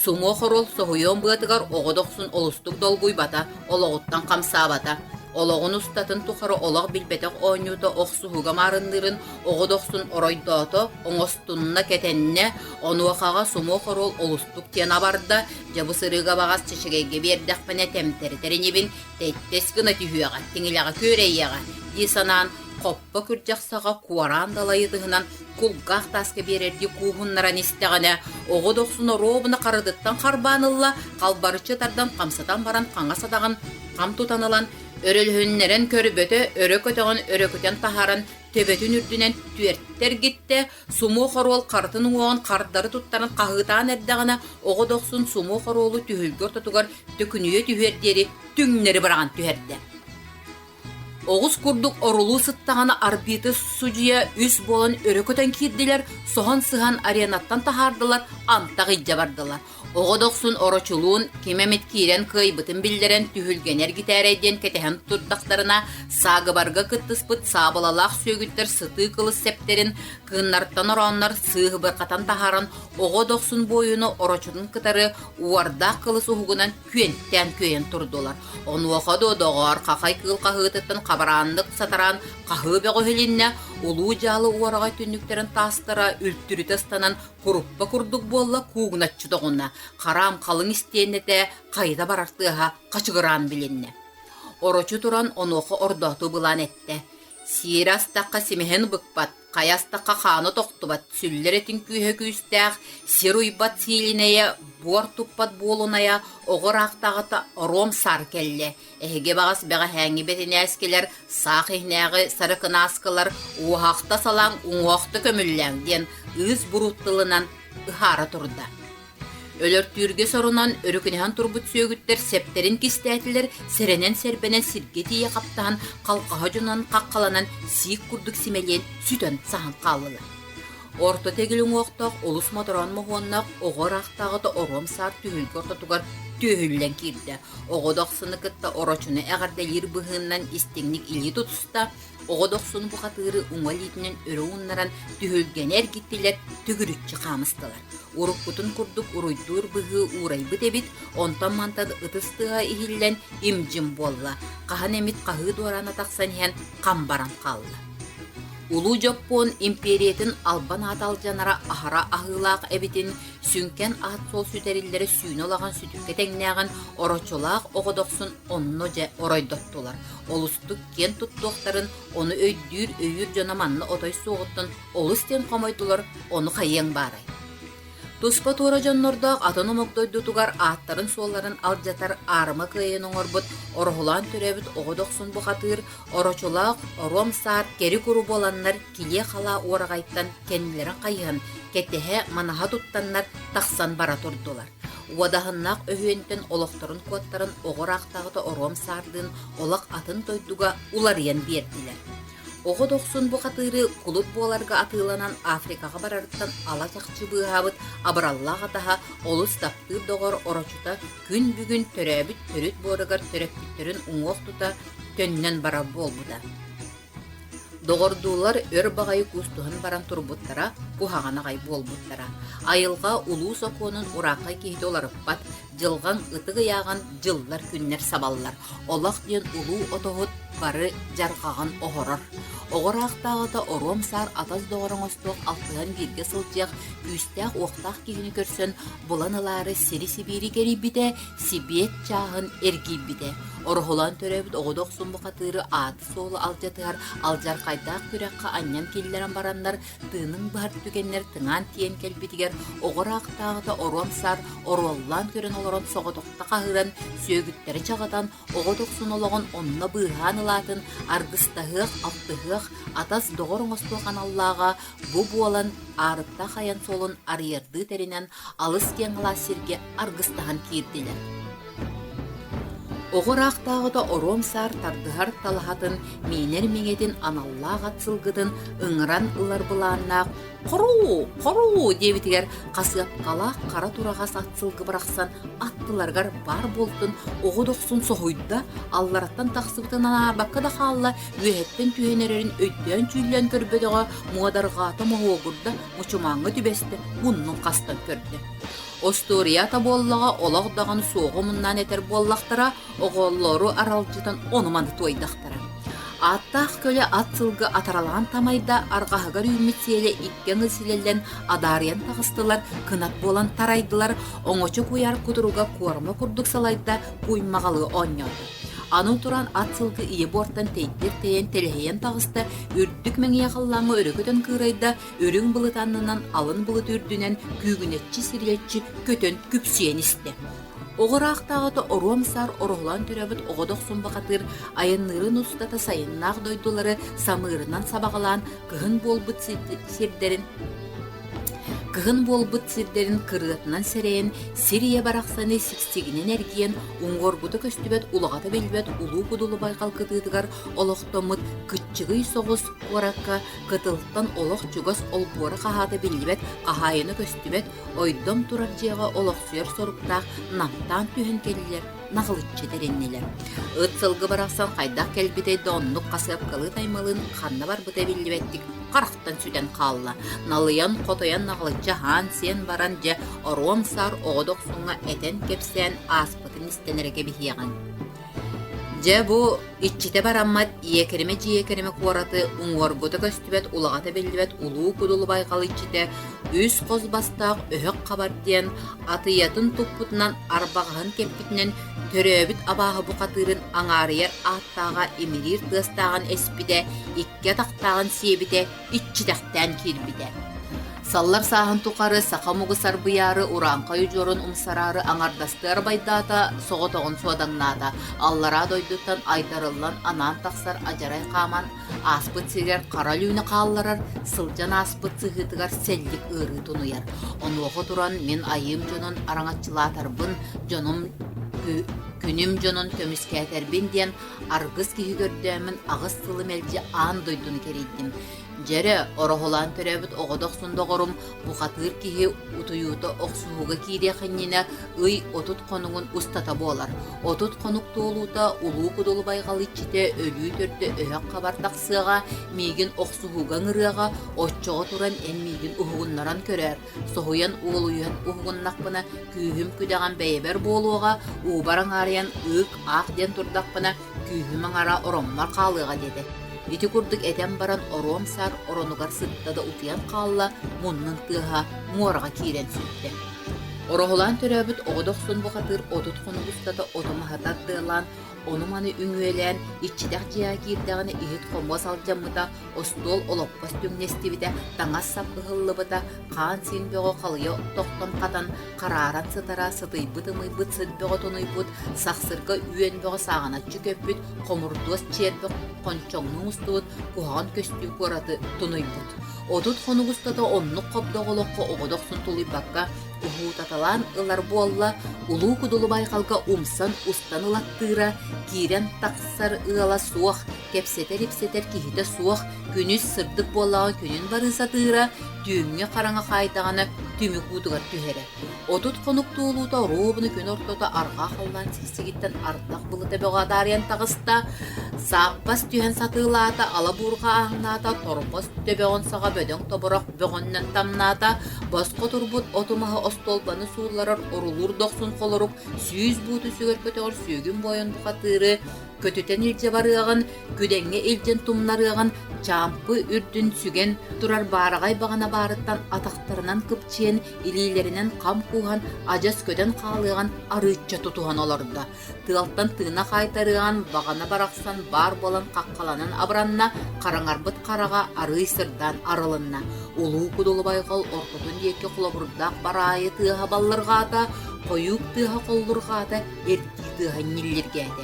Сумуох оруол соһуйуон быатыгар оҕо дохсун олустук долгуйбата, олоҕуттан хамсаабата. Олоҕун устатын тухары олох билбэтэх оонньуута охсуһууга маарынныырын оҕо дохсун оройдоото, оҥостунна, кэтэннэ, онуохаҕа сумуох оруол олустук диэн абарда, дьэ бу сырыыга баҕас чэчэгэйгэ биэрдэхпинэ тэмтэритэр инибин, тэйтэс гына түһүөҕэ, тиҥилэҕэ күөрэйиэҕэ дии санаан. хоппо күрдьэх саҕа куораан далайытыһынан кулгаах тааска биэрэрдии кууһуннаран истэҕинэ, оҕо дохсун оруобуна харытыттан харбаан ылла, халбарыччы тардан хамсатан баран хаҥас атаҕын хам тутан ылан, өрөлөһүннэрэн көрбөтө, өрө көтөҕөн өрөкүтэн таһааран төбөтүн үрдүнэн түөртэ эргиттэ, сумуо хоруол харытын уҥуоҕун хардары туттаран хаһыытаан эрдэҕинэ, оҕо дохсун сумуо хоруолу түһүлгэ ортотугар төкүнүйэ түһүөр диэри түҥнэри быраҕан түһэрдэ. Оҕус курдук орулуу сыттаҕына арбиты судьуйа үс буолан өрө көтөн киирдилэр, соһон-сыһан аренаттан таһаардылар, антах илдьэ бардылар. Оҕо дохсун орочулуун ким эмит киирэн кыайбытын биллэрэн түһүлгэни эргитээрэй диэн кэтэһэн турдахтарына, саагыбарга кыттыспыт саабылалаах сүөгүттэр сытыы кылыс сэптэрин кыыннартан орооннор сыыһыбырҕатан таһааран оҕо дохсун буойуну орочутун кытары уордаах кылыс уһугунан күөнтээн күөйэн турдулар. Онуоха дуо доҕоор, хахай кыыл хаһыытыттан хабарааннык сатараан хаһыы бөҕө иһилиннэ, улуу дьаалы уораҕай түннүктэрин таастара үлтүрүтэ ыстанан куруппа курдук буолла куугуначчы тоҕунна, хараам халыҥ истиэнэтэ хайыта барар тыаһа хачыгыраан билиннэ. Орочу туран онуоха ордооту былаан эттэ: «Сиэри астахха симэһин быкпат, хайа астахха хаана тохтубат, сүллэр этиҥ күүһэ күүстээх, сир уйбат сиилинэйэ, буор туппат буолунайа, оҕо ыраахтааҕыта оруом саар кэллэ. Эһиги баҕас бэҕэһээҥҥи бэтинээскилэр, саах иһинээҕи сарыкынааскылар уоһахта салаҥ, уҥуохта көмүллээҥ диэн ыыс буруут тылынан ыһаара турда. Өлөртүүргэ сорунан өрүкүнэһэн турбут сүөгүттэр сэптэрин кистээтилэр, сэрэнэн-сэрбэнэн сиргэ тиийэ хаптаһан, халҕаһа дьонун хаххаланан сиик курдук симэлийэн сүтэн саһан хааллылар. Орто тэгил уҥуохтаах олус мотороон моһуоннаах оҕо ыраахтааҕыта оруом саар түһүлгэ ортотугар түөһүллэн киирдэ. Оҕо дохсуну кытта орочуну эҕэрдэлиир быһыыннан истиҥник илии тутуста, Оҕо дохсун бухатыыры уҥа илиитинэн өрө ууннаран түһүлгэни эргиттилэр, төгүрүччү хаамыстылар. Уруккутун курдук уруйдуур быһыы уурайбыт эбит, онтон-мантан ытыс тыаһа иһиллэн им-дьим буолла, хаһан эмит хаһыы дуораана тахсан иһэн хам баран хаалла. Улуу Дьоппуон импиэрийэтин албан аата алдьанара аһара аһыылаах эбитин, сүҥкэн аат-суол сүтэриллэрэ сүүнэ улахан сүтүккэ тэҥнээҕин орочулаах оҕо дохсун онно дьэ оройдоттулар. Олустук киэн туттуохтарын, ону өйдүүр, өйүүр дьоно манна отой суоҕуттан олус диэн хомойдулар, ону хайыаҥ баарай. Туспа туора дьоннордоох атын омук дойдутугар ааттарын-суолларын алдьатар аарыма кыайан оҥорбут ороһулаан төрөөбүт оҕо дохсун бухатыыр, орочулаах оруом саар кэри-куру буоланнар килиэ-халаа уораҕайтан кэннилэрин хайыһан, кэтэһэ, манаһа туттаннар тахсан бара турдулар. Уодаһыннаах өһүөнтэн олохторун куоттаран оҕо ыраахтааҕыта оруом саардыын олох атын дойдуга уларыйан биэрдилэр. Оҕо дохсун бухатыыры кулут буоларга атыыланан Африкаҕа барарыттан ала чахчы быыһаабыт абыраллаах атаһа олус таптыыр доҕор орочута күн бүгүн төрөөбүт төрүт буоругар төрөппүттэрин уҥуох тута төннөн барар буолбута. Доҕордуулар өр баҕайы куустуһан баран турбуттара, куһаҕан аҕай буолбуттара. Айылҕа улуу сокуонун урааххай киһитэ уларыппат, дьылҕаҥ ытык ыйааҕын дьыллар-күннэр сабаллар. Олох диэн улуу отоһут бары дьарҕаҕын оһорор. Оҕо ыраахтааҕыта оруом саар атас доҕор оҥостуох алтыһан бииргэ сылдьыах күүстээх-уохтаах киһини көрсөн булан ылаары сири-сибиири кэрийбитэ, сибиэт чааһын эргийбитэ. Ороһулаан төрөөбүт оҕо дохсун бухатыыры ааты-суолу алдьатыһар алдьархайдаах күрэххэ анньан киллэрэн бараннар, тыынын быһар түгэннэр тыҥаан тиийэн кэлбитигэр оҕо ыраахтааҕыта оруом саар оруоллаан көрөн олорон соҕотохто хаһыыран, сүөгүттэри чаҕытан, оҕо дохсун олоҕун онно быыһаан ылаатын аргыстаһыах, алтыһыах, атас доҕор оҥостуох аналлааҕа бу буолан аарыктаах айан суолун арыйардыы тэринэн алыс киэҥ алаас сиргэ аргыстаһан киирдилэр. Оҕо ыраахтааҕыта оруом саар тардыһар талаһатын, миинэр миҥэтин аналлаах ат сылгытын ыҥыран ылар былааннаах «Хоруу! Хоруу!» диэбитигэр хасыапкалаах хара тураҕас ат сылгы барахсан аттыларыгар баар буолтун оҕо дохсун соһуйда, аллараттан тахсыбытын анаарбакка да хаалла, үөһэттэн түһэн эрэрин өйдөөн-чүүллээн көрбөтөҕө, муодарҕаата моһуогурда, мучумааҥҥа түбэстэ, муннун хастан көрдө. Остуоруйата буоллаҕа олох даҕаны суоҕу муннаан этэр буоллахтара, оҕолору аралдьытан ону-маны туойдахтара. Ааттаах көлө ат сылгы атаралаан тамайда, арҕаһыгар үүммүт сиэлэ икки аҥы силэллэн адаарыйан таҕыстылар, кынат буолан тарайдылар, оҥочо куйаар кутуруга куорма курдук салайда, куймаҕалыы оонньоото. Аны туран ат сылгы ийэ буортан тэйдэр тэйэн тэлэһийэн таҕыста, үрдүк мэҥиэ халлааҥҥа өрө көтөн кыырайда, үрүҥ былыт аннынан алын былыт үрдүнэн күүгүнэччи сирилэччи көтөн күпсүйэн истэ. Оҕо ыраахтааҕыта оруом саар ороһулаан төрөөбүт оҕо дохсун бахатыыр айанныырын устата сайыннаах дойдулары самыырынан сабаҕалаан кыһын буолбут сирдэрин Кыһын буолбут сирдэрин кырыатынан сэрэйэн, сир ийэ барахсаны сиксигинэн эргийэн, уҥуоргута көстүбэт улаҕата биллибэт улуу кудулу байҕал кытыытыгар олохтоммут кыччыгый соҕус куоракка кытылтан олох чугас олбуора хаһаата биллибэт хаһаайына көстүбэт ойдом турар дьиэҕэ олохсуйар соруктаах намтаан түһэн кэллилэр наҕылыччы тэриннилэр. Ыт сылгы барахсан хайдах кэлбитэй да оннук хасыапкалыы таймалыын ханна барбыта биллибэттик харахтан сүтэн хаалла. Налыйан, хотойон наҕылыччы аһаан-сиэн баран дьэ оруом саар оҕо дохсуҥҥа этэн-кэпсээн ааспытын истэн эрэ кэбиһиэҕиҥ. Дьэ бу иччитэ бараммат иэкэримэ дьиэкэримэ куораты уҥуоргута көстүбэт улаҕата биллибэт улуу кудулу байҕал иччитэ үс хос бастаах өһөх хабар диэн атыйатын туппутунан арбаҕаһын кэппитинэн төрөөбүт абааһы бухатыырын аҥаарыйар ааттааҕа имириир тыастааҕын эспитэ икки атахтааҕын сиэбитэ иччитэхтээн киирбитэ. Саллар сааһын тухары саха омугу сарбыйаары, урааҥхай удьуорун умсараары аҥардастыы арбайдаата, соҕотоҕун суодаҥнаата. Аллараа дойдуттан айдарыллан анаан тахсар адьарай хааман ааспыт сиригэр хара өлүүнү хаалларар, сылдьан ааспыт сыһыытыгар сэллик ыарыы тунуйар. Онуоха туран мин айыым дьонун араҥаччылаатарбын, дьонум күнүм дьонун көмүскээтэрбин диэн аргыс киһи көрдөөммүн аҕыс сылы мэлдьи аан дойдуну кэрийдим. Дьэрэ, ороһулаан төрөөбүт оҕо дохсун доҕорум бухатыыр киһи утуйуута охсуһууга киириэх иннинэ ый 30 хонугун устата буолар. 30 хонук туолуута Улуу Кудулу байҕал иччитэ өлүү төрдө өһөх хабар тахсыаҕа, миигин охсуһууга ыҥырыаҕа, оччоҕо туран эн миигин уһугуннаран көрөөр, соһуйан уолуйан уһугуннахпына күүһүм-күдэҕим бэйэбэр буолуоҕа, уубар аҥаарыйан ыык-аах диэн турдахпына күүһүм аҥара ороммор хаалыаҕа диэтэ. Ити курдук этэн баран оруом саар оронугар сытта да утуйан хаалла, муннун тыаһа муораҕа киирэн сүттэ. Ороһулаан төрөөбүт оҕо дохсун бухатыыр 30 хонук устата оту-маһы тардыалаан, ону-маны үҥүөлээн, иччитэх дьиэҕэ киирдэҕинэ иһит-хомуос алдьаммыта, остуол олоппос түҥнэстибитэ, таҥас-сап ыһыллыбыта, хаан-сиин бөҕө халыйа тохтон хатан, харааран сытара, сытыйбыт-ымыйбыт сыт бөҕө тунуйбут, сахсырга үөн бөҕө сааҕыначчы көппүт, хомурдуос чиэрбэ хончоҥнуу мустубут, куһаҕан көстүү куораты тунуйбут. 30 хонук устата оннук хобдох олоххо оҕо дохсун тулуйбакка уһуутаталаан ылар буолла, улуу кудулу байҕалга умсан устан ылаттыыра, киирэн тахсар ыала суох, кэпсэтэр-ипсэтэр киһитэ суох, күнүс сырдык буоллаҕа күнүн барыы сатыыра, түүҥҥү хараҥа хаайдаҕына түмүк уутугар түһэрэ. 30 хонук туолуута оруобуна күн ортото арҕаа халлаан сиксигиттэн ардах былыта бөҕө адаарыйан таҕыста, сааппас түһэн сатыылаата, ала буурҕа ааҥнаата, торбос төбөҕүн саҕа бөдөҥ тобурах бөҕөннөн тамнаата, босхо турбут оту-маһы остуолбаны суулларар орулуур дохсун холорук 100 бууту сүгэр көтөҕөр сүөгүн буойан бухатыыры көтүтэн илдьэ барыаҕын, күдэҥҥэ илдьэн тумнарыаҕын, чаампы үрдүн сүгэн турар баараҕай баҕана баарыттан атахтарынан кыпчыйан, илиилэринэн хам кууһан, адьас көтөн хаалыаҕын арыычча тутуһан олордо. Тыалтан тыына хаайтарыаҕын баҕана барахсан баар буолан хаххаланан абыранна, хараҥарбыт хараҕа арыый сырдаан арылынна. Улуу Кудулу байҕал ортотун диэки холобурдаах бараайы тыаһа баллырҕаата, хойуук тыаһа холлурҕаата, эрдии тыаһа ньиллиргээтэ.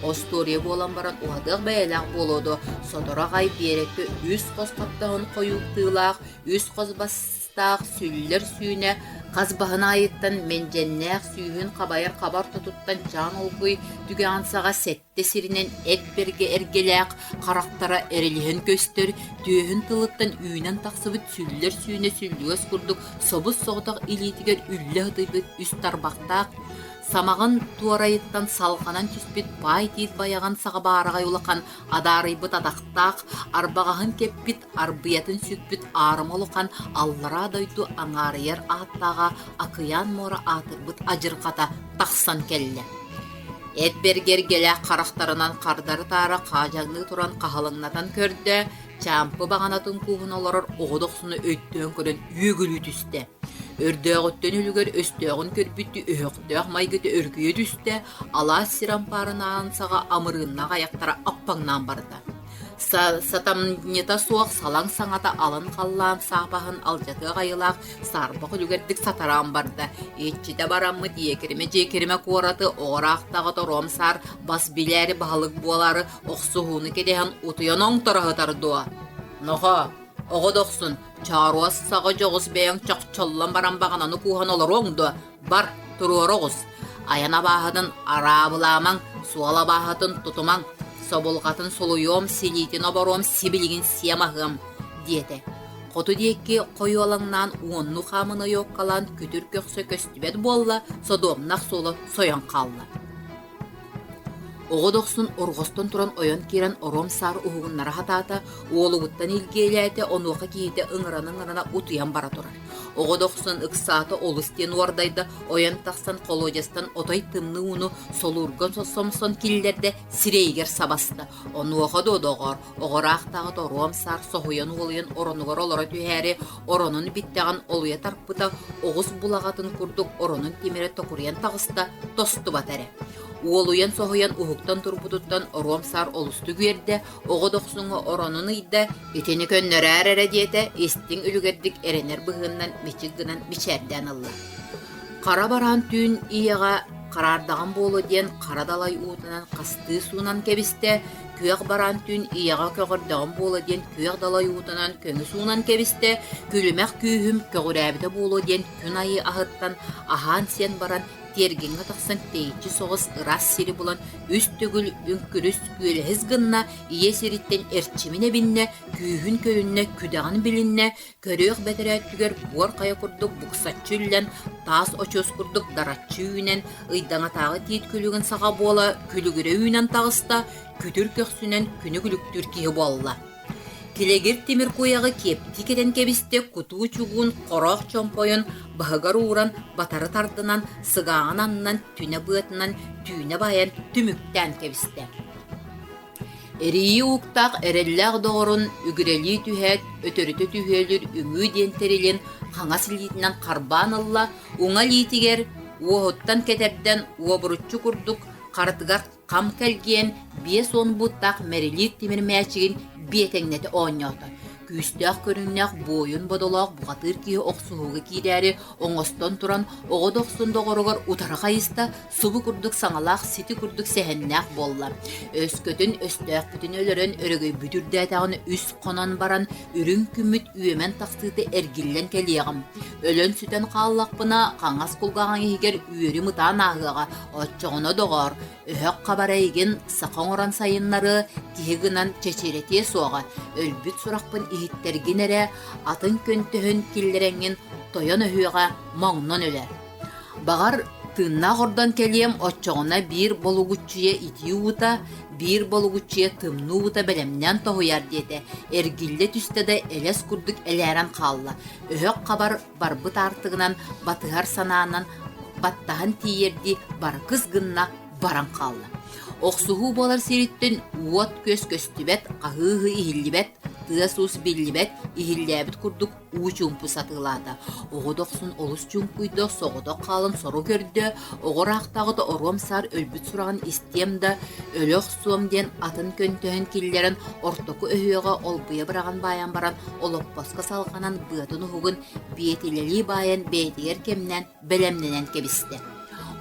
Остуоруйа буолан баран уһатыах бэйэлээх буолуо дуо, сотору аҕай биэрэккэ үс хос хаптаһын хойууктыылаах, үс хос бастаах сүллэр сүүнэ хас баһын аайыттан мэндьэннээх сүүһүн хабайар хабар тотуттан чаан олгуй түгэҕин саҕа сэттэ сиринэн эт бэргэ эргэлээх харахтара эрилиһэн көстөр, түөһүн тылыттан үүнэн тахсыбыт сүллэр сүүнэ сүллүгэс курдук собус-соҕотох илиитигэр үллэ сытыйбыт үс тарбахтаах Самаҕын туорайыттан салҕанан түспүт баай тиит байаҕын саҕа баараҕай улахан адаарыйбыт атахтаах, арбаҕаһын кэппит, арбыйатын сүкпүт аарыма улахан аллараа дойду аҥаарыйар ааттааҕа акыйаан муора аатырбыт адьырҕата тахсан кэллэ. Эт бэргэргэлээх харахтарынан хардары-таары хаадьаҥныы туран хаһалыҥнатан көрдө, чаампы баҕанатын кууһун олорор оҕо дохсуну өйдөөн көрөн үөгүлүү түстэ. Өрдөөҕүттэн үлүгэр өстөөҕүн көрбүттүү өһөхтөөх майгыта өрүкүйэ түстэ, алаас сир ампаарын аан саҕа амырыыннаах айахтара аппаҥнаан барда. Сатамньыта суох салаҥ саҥата алын халлаан саапаһын алдьатыах айылаах саарбах үлүгэрдик сатараан барда. Иччитэ бараммыт иэкиримэ-дьиэкиримэ куораты оҕораахтаҕы торуом саар бас билээри баһылык буолаары охсуһууну кэтэһэн утуйан оҥторо сытар дуо? Нохо, оҕо дохсун, чооруос саҕа дьоҕус бэйэҥ чохчоллон баран баҕананы кууһан олоруоҥ дуо? Бар, туруора оҕус. Айан абааһытын араабылаамаҥ, суол абааһытын тутумаҥ, собулҕатын сулуйуом, силиитин оборуом, сибилигин сиэм аһыам, диэтэ. Хоту диэки хойуолаҥнаан уоннуу хаамын ойуоккалаан күтүр көхсө көстүбэт буолла, содуомнах суола сойон хаалла. Оҕо дохсун орҕостон туран ойон киирэн оруом саар уһугуннара сатаата, уолугуттан илгиэлээтэ, онуоха киһитэ ыҥырана-ыҥырана утуйан бара турар. Оҕо дохсун ыксаата олус диэн уордайда, ойон тахсан холуодьастан отой тымныы ууну солуурга сомсон киллэрдэ, сирэйигэр сабаста. Онуоха дуо доҕоор, оҕораахтааҕыт оруом саар соһуйан уолуйан оронугар олоро түһээри, оронун биттэҕин олуйа тарпыта, оҕус булаҕатын курдук оронун тимирэ токуруйан таҕыста, тостубата эрэ. Уолуйан соһуйан уһуктан турбутуттан оруом саар олустук үөрдэ, оҕо дохсуҥҥа оронун ыйда, итини көннөрөөр эрэ диэтэ, истиҥ үлүгэрдик эрэнэр быһыыннан мичик гынан мичээрдээн ылла. Хара бараан түүн ийэҕэ хараардаҕым буолуо диэн хара далай уутунан хастыы суунан кэбистэ, күөх бараан түүн ийэҕэ көҕөрдөҕүм буолуо диэн күөх далай уутунан көҥү суунан кэбистэ, күлүмэх күүһүм көҕүрээбитэ буолуо диэн күн айыы аһыттан аһаан-сиэн баран тиэргэҥҥэ тахсан тэйиччи соҕус ыраас сири булан үс төгүл үҥкүрүс күөлэһис гынна, ийэ сириттэн эрчимин эбиннэ, күүһүн көрүннэ, күдэҕин билиннэ, көрүөх бэтэрээ өттүгэр буор хайа курдук буксаччы үллэн, таас очуос курдук дараччы үүнэн, ыйдаҥатааҕы тиит күлүгүн саҕа буола күлүгүрэ үүнэн таҕыста, күтүр көхсүнэн күнү күлүктүүр киһи буолла. Килэгир тимир куйаҕы киэптии кэтэн кэбистэ, кутуу чугуун хороох чомпойун баһыгар ууран, батары тардынан, сыгааҕын аннынан, түнэ быатынан түүнэ баайан түмүктээн кэбистэ. Эрийии уктаах эрэллээх доҕорун үгүрэлии түһээт, өтөрүтэ түһүөлүүр үҥүү диэн тэрилин хаҥас илиитинэн харбаан ылла, уҥа илиитигэр уоһуттан кэтэрдэн уобуруччу курдук харытыгар хам кэлгиэн 50 бууттаах мэрилиир тимир мээчигин биэтэҥнэтэ оонньоото. Күүстээх көрүҥнээх буойун бодолоох бухатыыр киһи охсуһууга киирээри оҥостон туран оҕо дохсун доҕоругар утары хайыста, субу курдук саҥалаах сити курдук сэһэннээх буолла. Өскөтүн өстөөхпүтүн өлөрөн өрөгөйбүт үрдээтэҕин үс хонон баран үрүҥ күммүт үөмэн тахсыыта эргиллэн кэлиэҕим. Өлөн-сүтэн хааллахпына хаҥас кулгааҕыҥ иһигэр үөрүм ытаан ааһыаҕа, Оччоҕуна, доҕоор, өһөх хабар эйигин саха оҥорон сайыннарыа, киһи гынан чэчирэтиэ суоҕа, өлбүт сурахпын иһиттэргин эрэ, атын көнтөһүн киллэрэҥҥин тойон өһүөҕэ моҥнон өлөр. Баҕар, тыыннаах ордон кэлиэм, оччоҕуна биир болугуччуйа итии уута, биир болугуччуйа тымныы уута бэлэмнээн тоһуйар диэтэ, эргиллэ түстэ да элэс курдук элээрэн хаалла. Өһөх хабар барбыт аартыгынан батыһар санаанан баттаһан тиийэрдии баргыс гынна баран хаалла. Охсуһуу буолар сириттэн уот-күөс көстүбэт, хаһыы-ыһыы иһиллибэт, тыас-уус биллибэт, иһиллээбит курдук уу чуумпу сатыылаата. Оҕо дохсун олус чуҥкуйда, соҕотох хаалан сору көрдө, оҕо ыраахтааҕыта оруом саар өлбүт сураҕын истиэм да, өлө охсуом диэн атын көнтөһөн киллэрэн ортоку өһүөҕэ олбуйа быраҕан баайан баран олоппоско салҕанан быатын уһугун биэтилэлии баайан бэйэтигэр кэмнээн бэлэмнэнэн кэбистэ.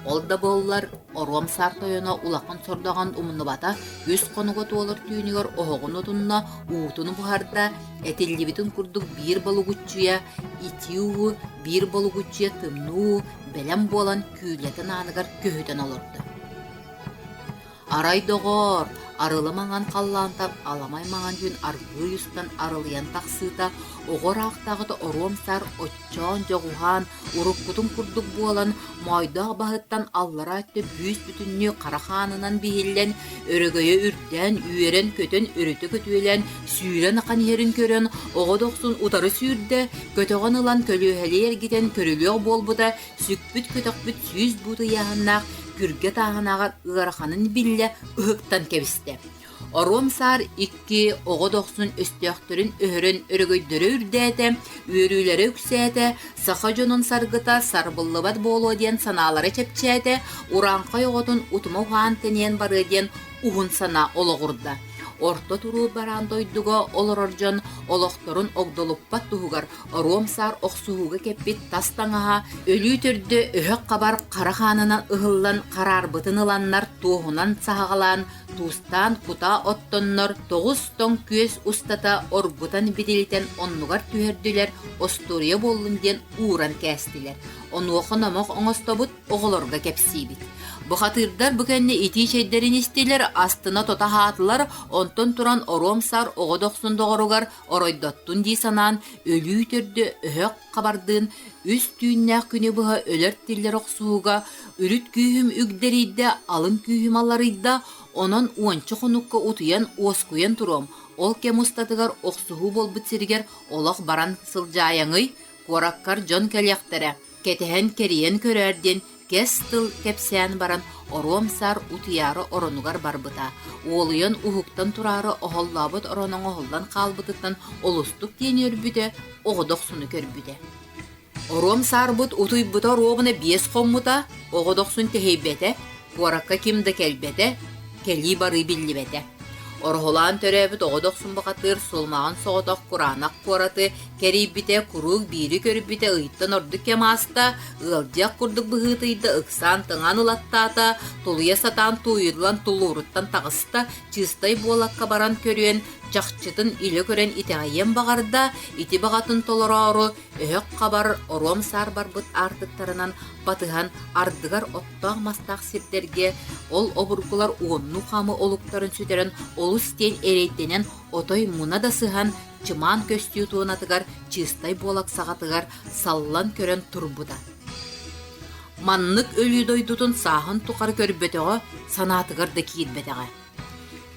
Ол да буоллар, оруом саар тойоно улахан сордоҕун умнубата, үс хонуга туолар түүнүгэр оһоҕун отунна, уутун буһарда, этиллибитин курдук биир болугуччуйа итии уу, биир болугуччуйа тымныы уу бэлэм буолан күүлэтин ааныгар көһүтэн олордо. Арай, доҕоор, арылы маҥан халлаантан аламай маҥан түүн аргыый устан арылыйан тахсыыта, оҕо ыраахтааҕыта оруом саар оччоон-дьоҕуһаан, уруккутун курдук буолан, моойдоох баһыттан аллараа өттө бүүс-бүтүннүү хара хаанынан биһиллэн, өрөгөйө үрдээн, үөрэн-көтөн өрүтэ көтүөлээн, сүүрэн ахан иһэрин көрөн, оҕо дохсун утары сүүрдэ, көтөҕөн ылан көлүөһэлии эргитэн көрүлүөх буолбута, сүкпүт-көтөхпүт 100 буут ыйааһыннаах күргэ тааһынааҕар ыараханын биллэ ыһыктан кэбистэ. Оруом саар икки оҕо дохсун өстөөхтөрүн өһөрөн өрөгөйдөрө үрдээтэ, үөрүүлэрэ үксээтэ, саха дьонун саргыта сарбыллыбат буолуо диэн санаалара чэпчээтэ, урааҥхай оҕотун утума уһаан тэнийэн барыа диэн уһун санаа олоҕурда. Орто туруу бараан дойдуга олорор дьон олохторун огдолуппат туһугар оруом саар охсуһууга кэппит тас таҥаһа өлүү төрдө өһөх хабар хара хаанынан ыһыллан хараарбытын ыланнар туоһунан саһаҕалаан туустаан кутаа оттоннор тоҕус тоҥ күөс устата оргутан бидилитэн оннугар түһэрдилэр остуоруйа буоллун диэн ууран кээстилэр онуоха номох оҥостобут оҕолорго кэпсиибит. Бухатыырдар бу кэннэ итии чэйдэрин истилэр, астына тото аһаатылар, онтон туран оруом саар оҕо дохсун доҕоругар оройдоттун дии санаан, өлүү төрдө өһөх хабардыын үс түүннээх күнү быһа өлөр-тиллэр охсуһууга үрүт күүһүм үгдэрийдэ, алын күүһүм алларыйда, онон уонча хонукка утуйан уоскуйан туруом, ол кэм устатыгар охсуһуу буолбут сиригэр олох баран сылдьаайаҥый, куораккар дьон кэлиэхтэрэ, кэтэһэн кэрийэн көрөөр диэн кэс тыл кэпсээн баран оруом саар утуйаары оронугар барбыта. Уолуйан уһуктан тураары оһоллообут ороно оҥоһуллан хаалбытыттан олустук диэн үөрбүтэ, оҕо дохсуну көрбүтэ. Оруом саарбыт утуйбута оруобуна биэс хоммута, оҕо дохсун тэһийбэтэ, куоракка ким да кэлбэтэ, кэлии-барыы биллибэтэ. Ороһулаан төрөөбүт оҕо дохсун бухатыыр сулумаҕын соҕотох кураанах куораты кэрийбитэ, куруук биири көрбүтэ ыйтан ордук кэм ааста, ыалдьыах курдук быһыытыйда, ыксаан тыҥаан ылаттаата, тулуйа сатаан тууйуллан тулууруттан таҕыста, чыыстай буолакка баран көрүөн, чахчытын илэ көрөн итэҕэйиэн баҕарда, ити баҕатын толороору өһөх хабар оруом саар барбыт аартыктарынан батыһан ардыгар оттоох-мастаах сирдэргэ ол обургулар уоннуу хаамы олуктарын сүтэрэн олус диэн эрэйдэнэн отой муна да сыһан чымаан көстүү туонатыгар чыыстай буолак саҕатыгар саллан көрөн турбута. Маннык өлүү дойдутун сааһын тухары көрбөтөҕө, санаатыгар да киирбэтэҕэ.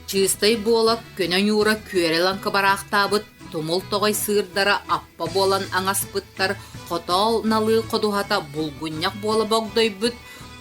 Чыыстай буолак көнө ньуура күөрэ лаҥкы бараахтаабыт тумул тоҕой сыырдара аппа буолан аҥаспыттар, хотоол налыы ходуһата булгунньах буола богдойбут,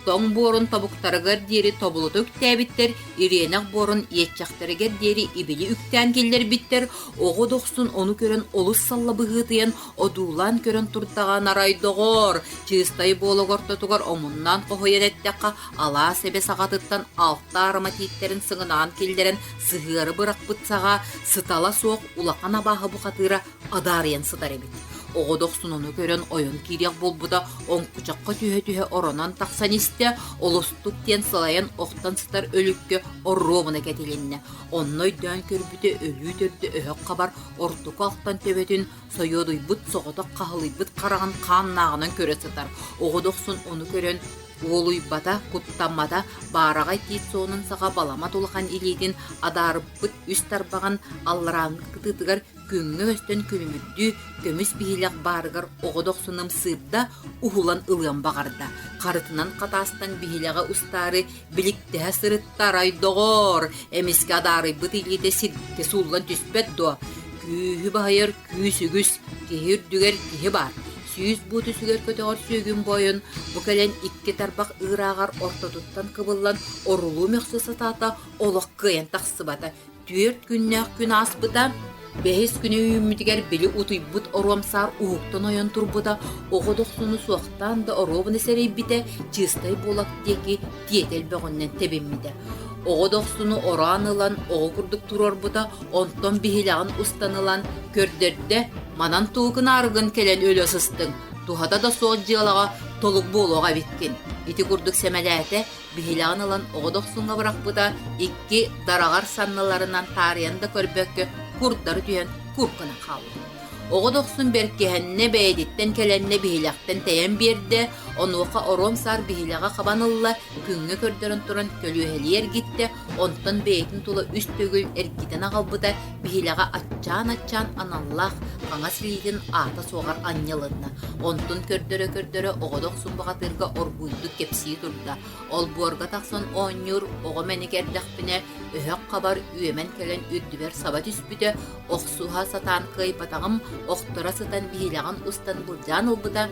тоҥ буорун тобуктарыгар диэри тобулута үктээбиттэр, ириэнэх буорун иэччэхтэригэр диэри ибили үктээн киллэрбиттэр, оҕо дохсун ону көрөн олус салла быһыытыйан одуулаан көрөн турдаҕа нарай доҕоор, чыыстай буолак ортотугар омуннаан хоһуйан эттэххэ алаас эбэ саҕатыттан алта аарыма тииттэрин сыҥынаан киллэрэн сыһыары бырахпыт саҕа сытала суох улахан абааһы бухатыыра адаарыйан сытар эбит. Оҕо дохсунуну көрөн ойон киириэх буолбута оҥкучахха түһэ-түһэ оронон тахсан истэ, олустук диэн сылайан охтон сытар өлүккэ оруобуна кэтилиннэ. Онно өйдөөн көрбүтэ өлүү төрдө өһөх хабар ортоку алтан төбөтүн сойуодуйбут соҕотох хаһылыйбыт хараҕын хааннааҕынан көрө сытар. Оҕо дохсун ону көрөн Уолуйбата, куттаммата, баараҕай тиит суонун саҕа баламат улахан илиитин адаарыппыт үс тарбаҕын алларааҥҥы кытыытыгар күҥҥэ көстөн күлүмүрдүү көмүс биһилэх баарыгар оҕо дохсунум сыырда, уһулан ылыан баҕарда. Харытынан хатаастан биһилэҕи устаары биликтэһэ сырытта арай доҕоор, эмискэ адаарыйбыт илиитэ сиргэ сууллан түспэт дуо? Күүһү баһыйар күүс үгүс, киһи үрдүгэр киһи баар. Сүүс буут үсүгэр көтөҕөр сүөгүн бойун бу кэлэн икки тарбах ыырааҕар ортотуттан кыбыллан орулуу мөхсө сатаата, олох кыайан тахсыбата. Түөрт күннээх күн ааспыта, бэһис күнэ үүммүтүгэр били утуйбут оруомсаар уһуктан ойон турбута, оҕо дохсуну суохтаан да оруобуна сэрэйбитэ, чыыстай буолак диэки тиэтэл бөҕөннөн тэбиммитэ. Оҕо дохсуну ороон ылан оҕо курдук туруорбута, онтон биһилэҕин устан ылан көрдөрдө, манан тугу гынаарыгын кэлэн өлө сыстыҥ, туһата да суох дьыалаҕа толук буолуох эбиккин. Ити курдук сэмэлээтэ, биһилэҕин ылан оҕо дохсуҥҥа бырахпыта, икки дараҕар санныларынан таарыйан да көрбөккө курдары түһэн куркунан хаалла. Оҕо дохсун бэркиһэннэ, бэйэтиттэн кэлэннэ биһилэхтэн тэйэн биэрдэ, онуоха оруом саар биһилэҕэ хабан ылла, күҥҥэ көрдөрөн туран көлүөһэлии эргиттэ, онтон бэйэтин тула үс төгүл эргитэн аҕалбыта, биһилэҕэ аччаан-аччаан аналлаах хаҥас илиитин аата суоҕар анньылынна. Онтун көрдөрө-көрдөрө оҕо дохсун баҕатыырга оргууйдук кэпсии турда. Олбуорга тахсан оонньуур оҕо мэник эрдэхпинэ, өһөх хабар үөмэн кэлэн үрдүбэр саба түспүтэ, Охсуһа сатаан кыайбатаҕым, охторо сытан биһилэҕин устан былдьаан ылбыта.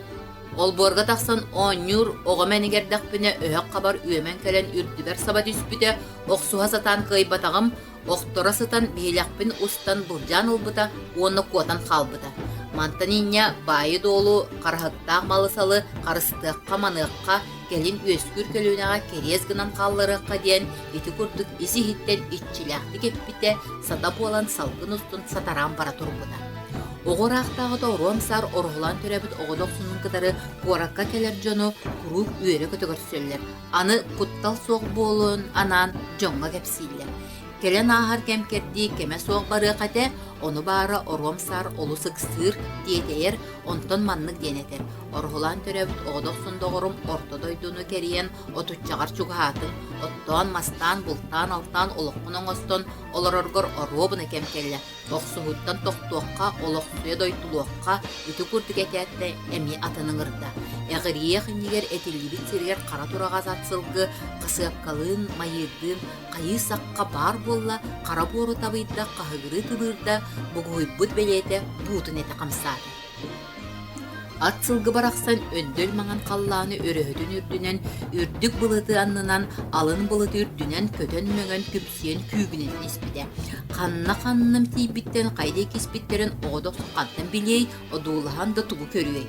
Олбуорга тахсан оонньуур оҕо мэнигэрдэхпинэ өһөх хабар үөмэн кэлэн үрдүбэр саба түспүтэ, охсуһа сатаан кыайбатаҕым, охторо сытан биһилэхпин устан былдьаан ылбыта уонна куотан хаалбыта. Мантан инньэ баайы-дуолу, хараһыктаах малы-салы харыстыахха-маныахха, кэлин үөскүүр көлүөнэҕэ кэриэс гынан хаалларыахха диэн ити курдук ис-иһиттэн иччилээхтик эппитэ, сата буолан салгын устун сатараан бара турбута. Оҕо ыраахтааҕыта оруом саар ороһулаан төрөөбүт оҕо дохсунун кытары куоракка кэлэр дьону куруук үөрэ-көтө көрсөллөр. Аны куттал суох буолуон анаан дьоҥҥо кэпсииллэр. Кэлэн ааһар кэм-кэрдии кэмэ суох барыах этэ, ону баара оруом саар олус ыксыыр, тиэтэйэр, онтон маннык диэн этэр: Ороһулаан төрөөбүт оҕо дохсун доҕорум орто дойдуну кэрийэн отуччаҕар чугаһаатыҥ, оттоон-мастаан, бултаан-алтаан олоххун оҥостон олороргор оруобуна кэм кэллэ. Охсуһууттан тохтуохха, олохсуйа дойдулуохха, ити курдук этээттэ эмиэ атын ыҥырда. Эҕирийиэх иннигэр этиллибит сиригэр хара тураҕас ат сылгы хасыапкалыын, майыырдыын хайыы сахха баар буолла, хара буору табыйда, хаһыгырыы тыбыырда, бугуһуйбут бэлиэтэ буутун этэ хамсаата. Ат сылгы барахсан өндөл маҥан халлааны өрөһөтүн үрдүнэн, үрдүк былыты аннынан, алын былыты үрдүнэн көтөн-мөҥөн күпсүйэн күүгүнэтэн испитэ. Ханна-ханным тиийбиттэн хайда иккиспиттэрин оҕо дохсун хантан билиэй, одуулаһан да тугу көрүөй.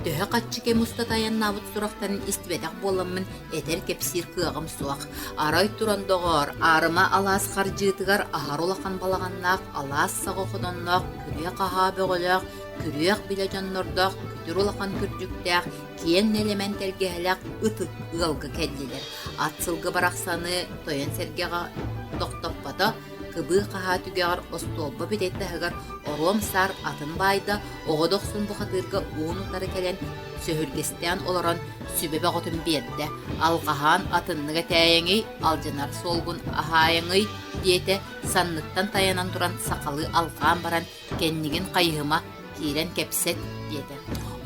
Төһө хаччы кэм устата айаннаабыт сурахтарын истибэтэх буоламмын этэр-кэпсиир кыаҕым суох. Арай туран доҕоор, аарыма алаас хардьыытыгар аһар улахан балаҕаннаах, алаас саҕа хотонноох, күрүө-хаһаа бөҕөлөөх, күрүөх билэ дьоннордоох, күтүр улахан күрдьүктээх, киэҥ нэлэмэн тэлгэһэлээх ытык ыалга кэллилэр. Ат сылгы барахсаны тойон сэргэҕэ тохтоппото, кыбыы хаһаа түгэҕэр остуолба бүтэй таһыгар оруом саар атын баайда, оҕо дохсун бухатыырга уун утары кэлэн сөһүргэстээн олорон сүбэ бөҕөтүн биэрдэ, алҕаһаан атыннык этээйэҥий, алдьанар суолгун аһаайаҥый диэтэ, санныттан тайанан туран сахалыы алҕаан баран кэннигин хайыһыма, киирэн кэпсэт диэтэ.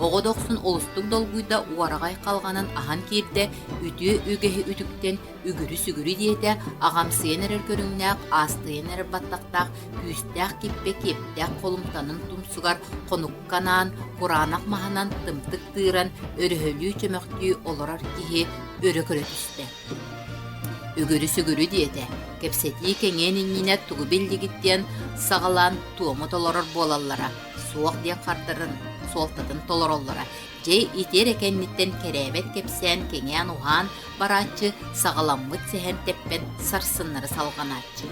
Оҕо дохсун олустук долгуйда, уораҕай халҕанын аһан киирдэ, үтүө үгэһи үтүктэн үгүрү-сүгүрү диэтэ, аҕамсыйан эрэр көрүҥнээх, аастыйан эрэр баттахтаах, күүстээх киппэ киэптээх холумтанын тумсугар хонукка анаан, кураанах маһынан тымтык тыыран, өрөһөлүү-чөмөхтүү олорор киһи өрө көрө түстэ. Үгүрү-сүгүрү диэтэ, кэпсэтии кэҥиэн иннинэ тугу биллигит диэн саҕалаан туому толорор буолаллара, суох диэн хардарын суолтатын толороллоро. Дьэ ити эрэ кэнниттэн кэрээбэт кэпсээн кэҥээн-уһаан барааччы, саҕаламмыт сэһэн тэппэт сарсыннары салҕанааччы.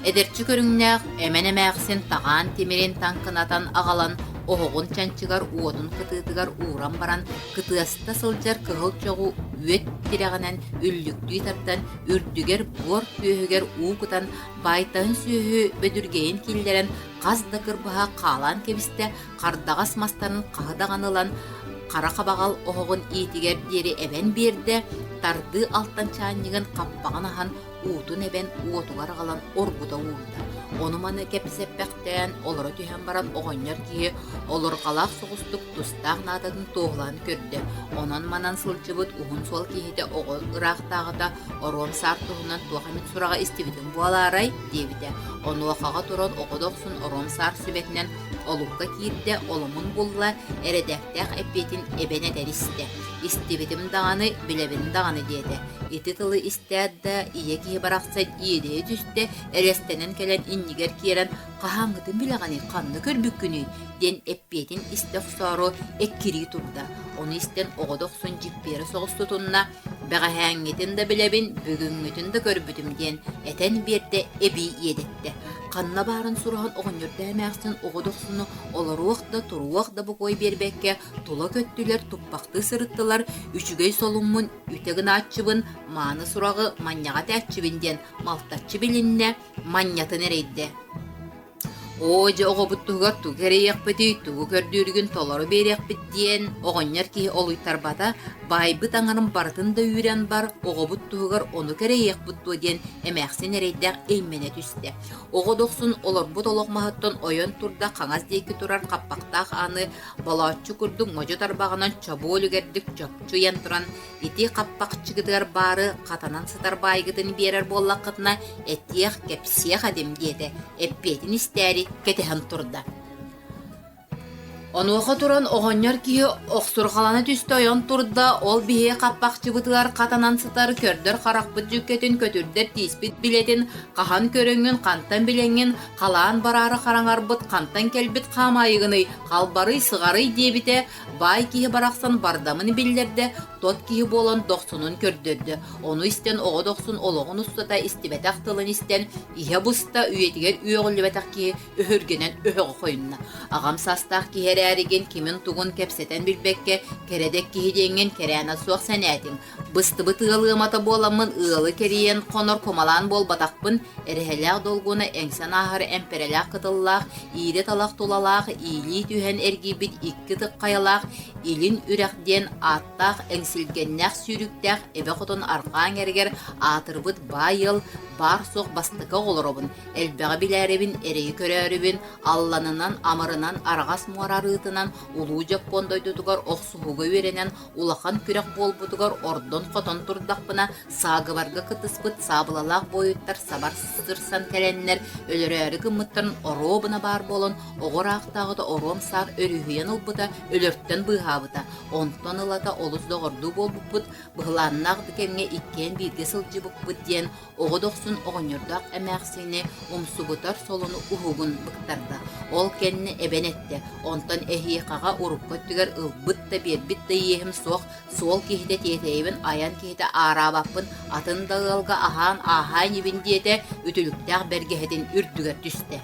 Эдэрчи көрүҥнээх эмэн эмээхсин таҕаан тимирин таҥкынатан аҕалан оһоҕун чанчыгар уотун кытыытыгар ууран баран кытыаста сылдьар кыһыл чоҕу үөт тирэҕинэн үллүктүү тардан үрдүгэр буор түөһүгэр уу кутан баайтаһын сүөһү бөдүргэйин киллэрэн хас да кырбаһа хаалаан кэбистэ хардаҕас мастарын хаһы даҕаны ылан хара хабаҕал оһоҕун иитигэр диэри эбэн биэрдэ тардыы алтан чаанньыгын хаппаҕын аһан уутун эбэн уотугар аҕалан оргута уурда. Ону-маны кэпсэппэхтээн олоро түһэн баран оҕонньор киһи олорҕалаах соҕустук тустаах наадатын туоһулаан көрдө. Онон-манан сылдьыбыт уһун суол киһитэ оҕо ыраахтааҕыта оруом саар туһунан туох эмит сураҕы истибитиҥ буолаарай диэбитэ. Онуохаҕа туран оҕо дохсун оруом саар сүбэтинэн олукка киирдэ, оломун булла, эрэдээктээх эппиэтин эбэн этэр истэ. Истибитим даҕаны, билэбин даҕаны диэтэ. Ити тылы истээт да, ийэ киһи барахсан иэдэйэ түстэ, эрэстэнэн кэлэн иннигэр киирэн «Хаһааҥҥытын билэҕиний, ханна көрбүккүнүй?» диэн эппиэтин истэ охсоору эккирии турда. Ону истэн оҕо дохсун дьиппиэрэ соҕус тутунна, «Бэҕэһээҥҥитин да билэбин, бүгүҥҥүтүн да көрбүтүм» диэн этэн биэрдэ, эбии иэдэттэ. Ханна баарын сураһан оҕонньордоо эмээхсин оҕо дохсуну олоруох да, туруох да бокуой биэрбэккэ тула көттүлэр, туппахтыы сырыттылар, үчүгэй солуммун үтэ гынааччыбын, мааны сураҕы манньаҕа этээччибин диэн малтаччы билиннэ, манньатын эрэйдэ. Оо, дьэ оҕобут туһугар тугу эрэйиэхпитий, тугу көрдүүргүн толору биэриэхпит диэн оҕонньор киһи олуйтарбата, баайбыт аҥарын барытын да үүрэн бар, оҕобут туһугар ону кэрэйиэхпит дуо диэн эмээхсин эрэйдээх эймэнэ түстэ. Оҕо дохсун олорбут олох маһыттан ойон турда хаҥас диэки турар хаппахтаах ааны болооччу курдук модьу тарбаҕынан чобуо үлүгэрдик чопчу ыйан туран ити хаппахчыгытыгар баары хатанан сытар баайгытын биэрэр буоллаххытына этиэх, кэпсиэх этим диэтэ, эппиэтин истээри кэтэһэн турда. Онуоха туран оҕонньор киһи охсурҕалана түстэ ойон турда, ол биһиги хаппахчыбытыгар хатанан сытар көрдөр харахпыт дьүккэтин көтүрдэр тииспит билэтин хаһан көрөҥҥүн, хантан билэҥҥин, халаан бараары хараҥарбыт хантан кэлбит хаамаайыгыный, халбарый, сыҕарый диэбитэ, баай киһи барахсан бардамын биллэрдэ, тот киһи буолан дохсунун көрдөрдө. Ону истэн оҕо дохсун олоҕун устата истибэтэх тылын истэн, иһэ буста, үйэтигэр үөҕүллүбэтэх киһи өһүргэнэн өһөҕө хойунна. Аҕам саастаах киһи эрээригин кимин-тугун кэпсэтэн билбэккэ, кэрэдэк киһи диэҥҥин кэрээнэ суох сэнээтиҥ. Быстыбыт ыал ыамата буоламмын ыалы кэрийэн хонор кумалаан буолбатахпын, эрэһэлээх долгуна эҥсэн ааһар эмпэрэлээх кытыллаах, иирэ талах тулалаах, иилии түһэн эргийбит икки ытык хайалаах Илин Үрэх диэн ааттаах эҥсилгэннээх сүүрүктээх эбэ хотон арҕаа эҥэригэр аатырбыт баай ыал баар-суох бастакы оҕолоробун, элбэҕи билээрибин, эрэйи көрөөрүбүн, Алланынан, Амырынан, Араҕас муора арыытынан Улуу Дьоппуон дойдутугар охсуһууга үөрэнэн улахан күрэх буолбутугар ордон-хотон турдахпына, саагыбарга кытыспыт саабылалаах буойуттар сабар сырсан кэлэннэр, өлөрөөрү гыммыттарын оруобуна баар буолан, оҕо ыраахтааҕыта оруом саар өрүһүйэн ылбыта, өлөртөн быыһаабыта. Онтон ылата олус доҕордуу буолбуппут, быһылааннаах да кэмҥэ иккиэн бииргэ сылдьыбыппыт диэн Оҕо дохсун оҕонньордоох эмээхсини умсугутар солуну уһугун быктарда. Ол кэннэ эбэн эттэ, онтон эһиэхэҕэ урукку өттүгэр ылбыт да биэрбит да иэһим суох, суол киһитэ тиэтэйэбин, айан киһитэ аараабаппын, атын да ыалга аһаан ааһаа инибин диэтэ, үтүлүктээх бэргэһэтин үрдүгэр түстэ.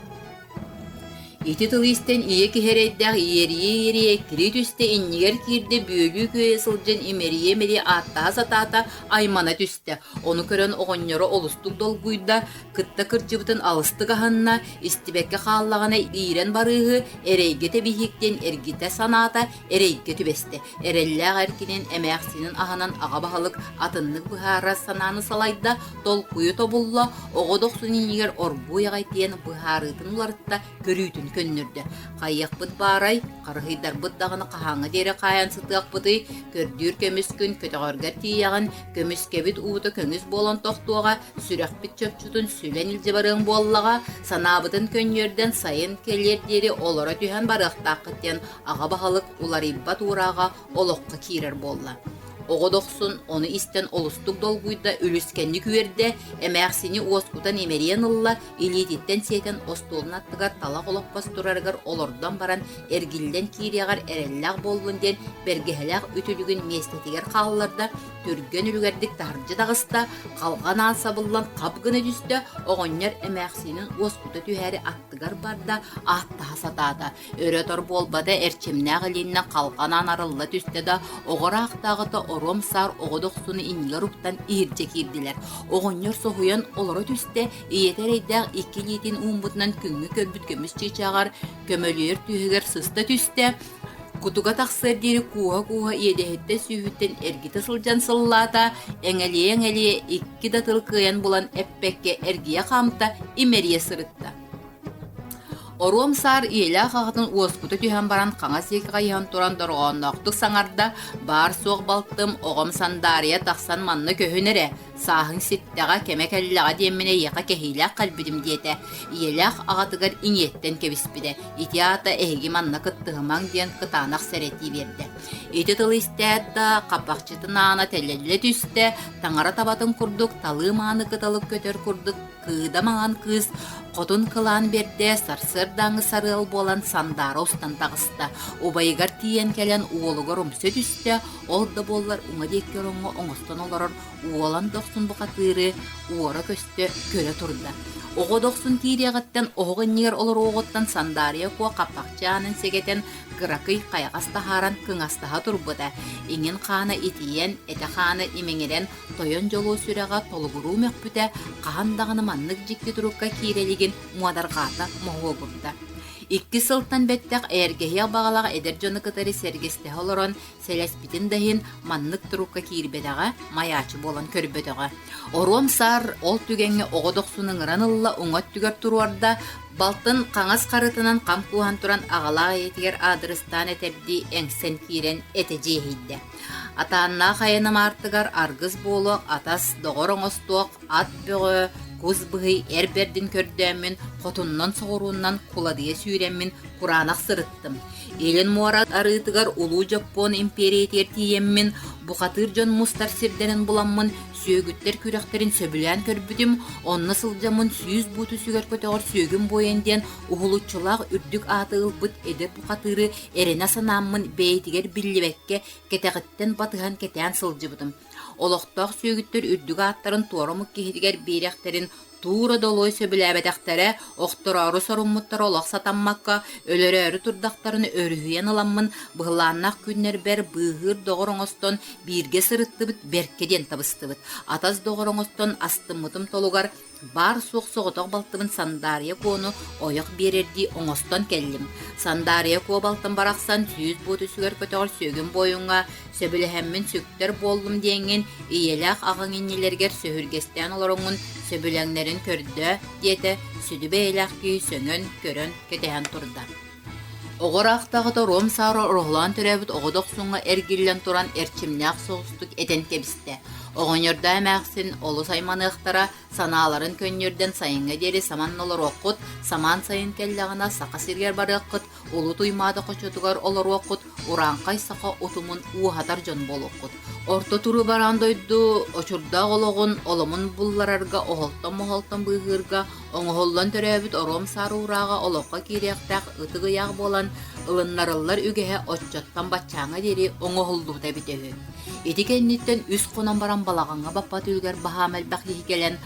Ити тылы истэн ийэ киһи эрэйдээх иэрийэ-иэрийэ эккирии түстэ, иннигэр киирдэ, бүөлүү күөйэ сылдьан имэрийэ-имэрийэ ааттаһа сатаата, аймана түстэ. Ону көрөн оҕонньоро олустук долгуйда, кытта кырдьыбытын алыстык аһынна, истибэккэ хааллаҕына иирэн барыыһы, эрэйгэ тэбиһиик диэн эргитэ санаата, эрэйгэ түбэстэ. Эрэллээх эркинин эмээхсинин аһынан аҕа баһылык атыннык быһаарар санааны салайда, толкуйу тобулла, оҕо дохсун иннигэр оргууй аҕай тиийэн быһаарыытын уларытта, көрүүтүн көннөрдө. Хайыахпыт баарай, харыһыйдарбыт даҕаны хаһааҥҥа диэри хаайан сытыахпытый, көрдүүр көмүскүн көтөҕөргөр тиийэҕин, көмүскэбит уута көҥүс буолан тохтуоҕа, сүрэхпит чопчутун сүлэн илдьэ барыаҥ буоллаҕа, санаабытын көнньүөрдэн сайын кэлиэр диэри олоро түһэн барыахтааххыт диэн аҕа баһылык уларыйбат уурааҕа олоххо киирэр буолла. Оҕо дохсун ону истэн олустук долгуйда, үлүскэнник үөрдэ, эмээхсини уоскутан имэрийэн ылла, илиититтэн сиэтэн остуолун аттыгар талах олоппос турарыгар олордон баран эргиллэн киириэҕэр эрэллээх буоллун диэн бэргэһэлээх үтүлүгүн миэстэтигэр хаалларда, түргэн үлүгэрдик таһырдьа таҕыста, халҕан аан сабыллан хап гына түстэ, оҕонньор эмээхсинин уоскута түһээри аттыгар барда, ааттаһа сатаата. Өрө-тор буолбата эрчимнээх илииннэн халҕан аан арылла түстэ да, оҕо ыраахтааҕыта оруом саар оҕо дохсуну иннигэр уктан иһирдьэ киирдилэр. Оҕонньор соһуйан олоро түстэ, ийэтэ эрэйдээх икки илиитин ууммутунан күҥҥэ көрбүт көмүс чыычааҕар көмөлүөр түөһүгэр сыста түстэ, кутуга тахсыар диэри кууһа-кууһа иэдэһиттэн сүүһүттэн эргитэ сылдьан сыллаата, эҥэлийэ-эҥэлийэ икки да тыл кыайан булан эппэккэ эргийэ хаамта, имэрийэ сырытта. Оруом саар ийэлээх аҕатын уоскута түһэн баран хаҥас диэки хайыһан туран дорҕоонноохтук саҥарда, «Баар-суох балтым, оҕом Сандаарыйа тахсан манна көһүн эрэ, сааһыҥ ситтэҕэ, кэмэ кэллэҕэ диэммин эйиэхэ кэһиилээх кэлбитим» диэтэ. Ийэлээх аҕатыгар иҥиэттэн кэбиспитэ. Ити аата эһиги манна кыттыһымаҥ диэн кытаанах сэрэтии биэрдэ. Ити тылы истээт да, хаппахчытын аана тэлэллэ түстэ, таҥара табатын курдук талыы мааны кыталык көтөр курдук Кыыда маҥан кыыс хотун кылаан биэрдэ, сарсыардааҥҥы сарыал буолан сандаара устан таҕыста. Убайыгар тиийэн кэлэн уолугар умса түстэ, ол да буоллар уҥа диэки ороҥҥо оҥостон олорор уолан дохсун бухатыыры уора-көстө көрө турда. Оҕо дохсун киириэҕиттэн оһох иннигэр олоруоҕуттан Сандаарыйа Куо хаппахчы аанын сэгэтэн кыракый хайаҕас таһааран кыҥастаһа турбута. Иҥин хаана итийэн, этэ-хаана имэҥирэн Тойон дьолуо сүрэҕэ толугуруу мөхпүтэ, хаһан даҕаны маннык дьикти турукка киирэ илигин муодарҕаата моһуогурда. Икки сылтан бэттэх эйэргэһиэх баҕалаах эдэр дьону кытары сэргэстэһэ олорон, сэлэспитин да иһин маннык турукка киирбэтэҕэ, майаачы буолан көрбөтөҕө. Оруом саар ол түгэҥҥэ оҕо дохсун ыҥыран ылла, уҥа өттүгэр туруорда, балтын хаҥас харытынан хам кууһан туран аҕалаах ийэтигэр аадырыстаан этэрдии эҥсэн киирэн этэ дьиэһийдэ. Атааннаах айаным аартыгар аргыс буолуох, атас, доҕор оҥостуох, ат бөҕө, Кус быһый эр бэрдин көрдөөммүн, хотуннан-соҕурууннан куладыйа сүүрэммин кураанах сырыттым. Илин муора арыытыгар Улуу Дьоппуон импиэрийэтигэр тиийэммин, бухатыыр дьон мустар сирдэрин буламмын, сүөгүттэр күрэхтэрин сөбүлээн көрбүтүм, онно сылдьаммын 100 буут үсүгэр көтөҕөр сүөгүм буойан диэн уһулуччулаах үрдүк ааты ылбыт эдэр бухатыыры эрэнэ санааммын бэйэтигэр биллибэккэ кэтэҕиттэн батыһан кэтээн сылдьыбытым. Олохтоох сүөгүттэр үрдүк ааттарын туора омук киһитигэр биэриэхтэрин туура долуой сөбүлээбэтэхтэрэ, охтороору соруммуттара олох сатаммакка, өлөрөөрү турдахтарын өрүһүйэн ыламмын, быһылааннаах күннэрбэр быыһыыр доҕор оҥостон бииргэ сырыттыбыт, бэркэ диэн табыстыбыт. Атас доҕор оҥостон астыммытым толугар Баар-суох соҕотох балтыбын Сандаарыйа Куону ойох биэрэрдии оҥостон кэллим. Сандаарыйа Куо балтым барахсан 100 буут үсүгэр көтөҕөр сүөгүн буойуҥҥа сөбүлэһэммин сүктэр буоллум диэҥҥин, ийэлээх аҕаҥ иннилэригэр сөһүргэстээн олороҥҥун сөбүлэҥнэрин көрдөө, диэтэ сүдү бэйэлээх киһи сөҥөн, көрөн, кэтэһэн турда. Оҕо ыраахтааҕыта Ром Саара ороһулаан төрөөбүт оҕо дохсуҥҥа эргиллэн туран эрчимнээх соҕустук этэн кэбистэ. Оҕонньордоо эмээхсин олус айманыахтара, санааларын көнньүөрдэн сайыҥҥа диэри саман олоруоххут, самаан сайын кэллэҕинэ Саха сиригэр барыаххыт, Улуу Туймаада хочотугар олоруоххут, урааҥхай саха утумун ууһатар дьон буолуоххут. Орто туруу бараан дойду очурдаах олоҕун оломун булларарга, оһолтон-моһолтон быыһыырга оҥоһуллан төрөөбүт оруом саар уурааҕа олоххо киириэхтээх ытык ыйаах буолан, ылыннарыллар үгэһэ оччоттон баччааҥҥа диэри оҥоһуллубута эбитэ үһү. Ити кэнниттэн үс хонон баран балаҕаҥҥа баппат үлүгэр баһаам элбэх киһи кэлэн,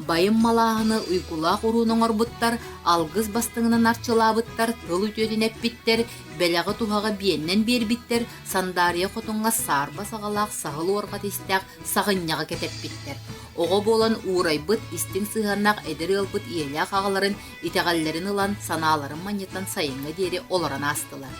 байым малааһыны уйгулаах урууну оҥорбуттар, алгыс бастыҥынан арчылаабыттар, тыл үтүөтүн эппиттэр, бэлэҕи-туһаҕы биэннэн биэрбиттэр, Сандаарыйа хотуҥҥа саарба саҕалаах саһыл уорҕат истээх саҕынньаҕы кэтэппиттэр. Оҕо буолан уурайбыт, истиҥ сыһыаннаах эдэр ыалбыт ийэлээх аҕаларын итэҕэллэрин ылан, санааларын манньытан сайыҥҥа диэри олорон аастылар.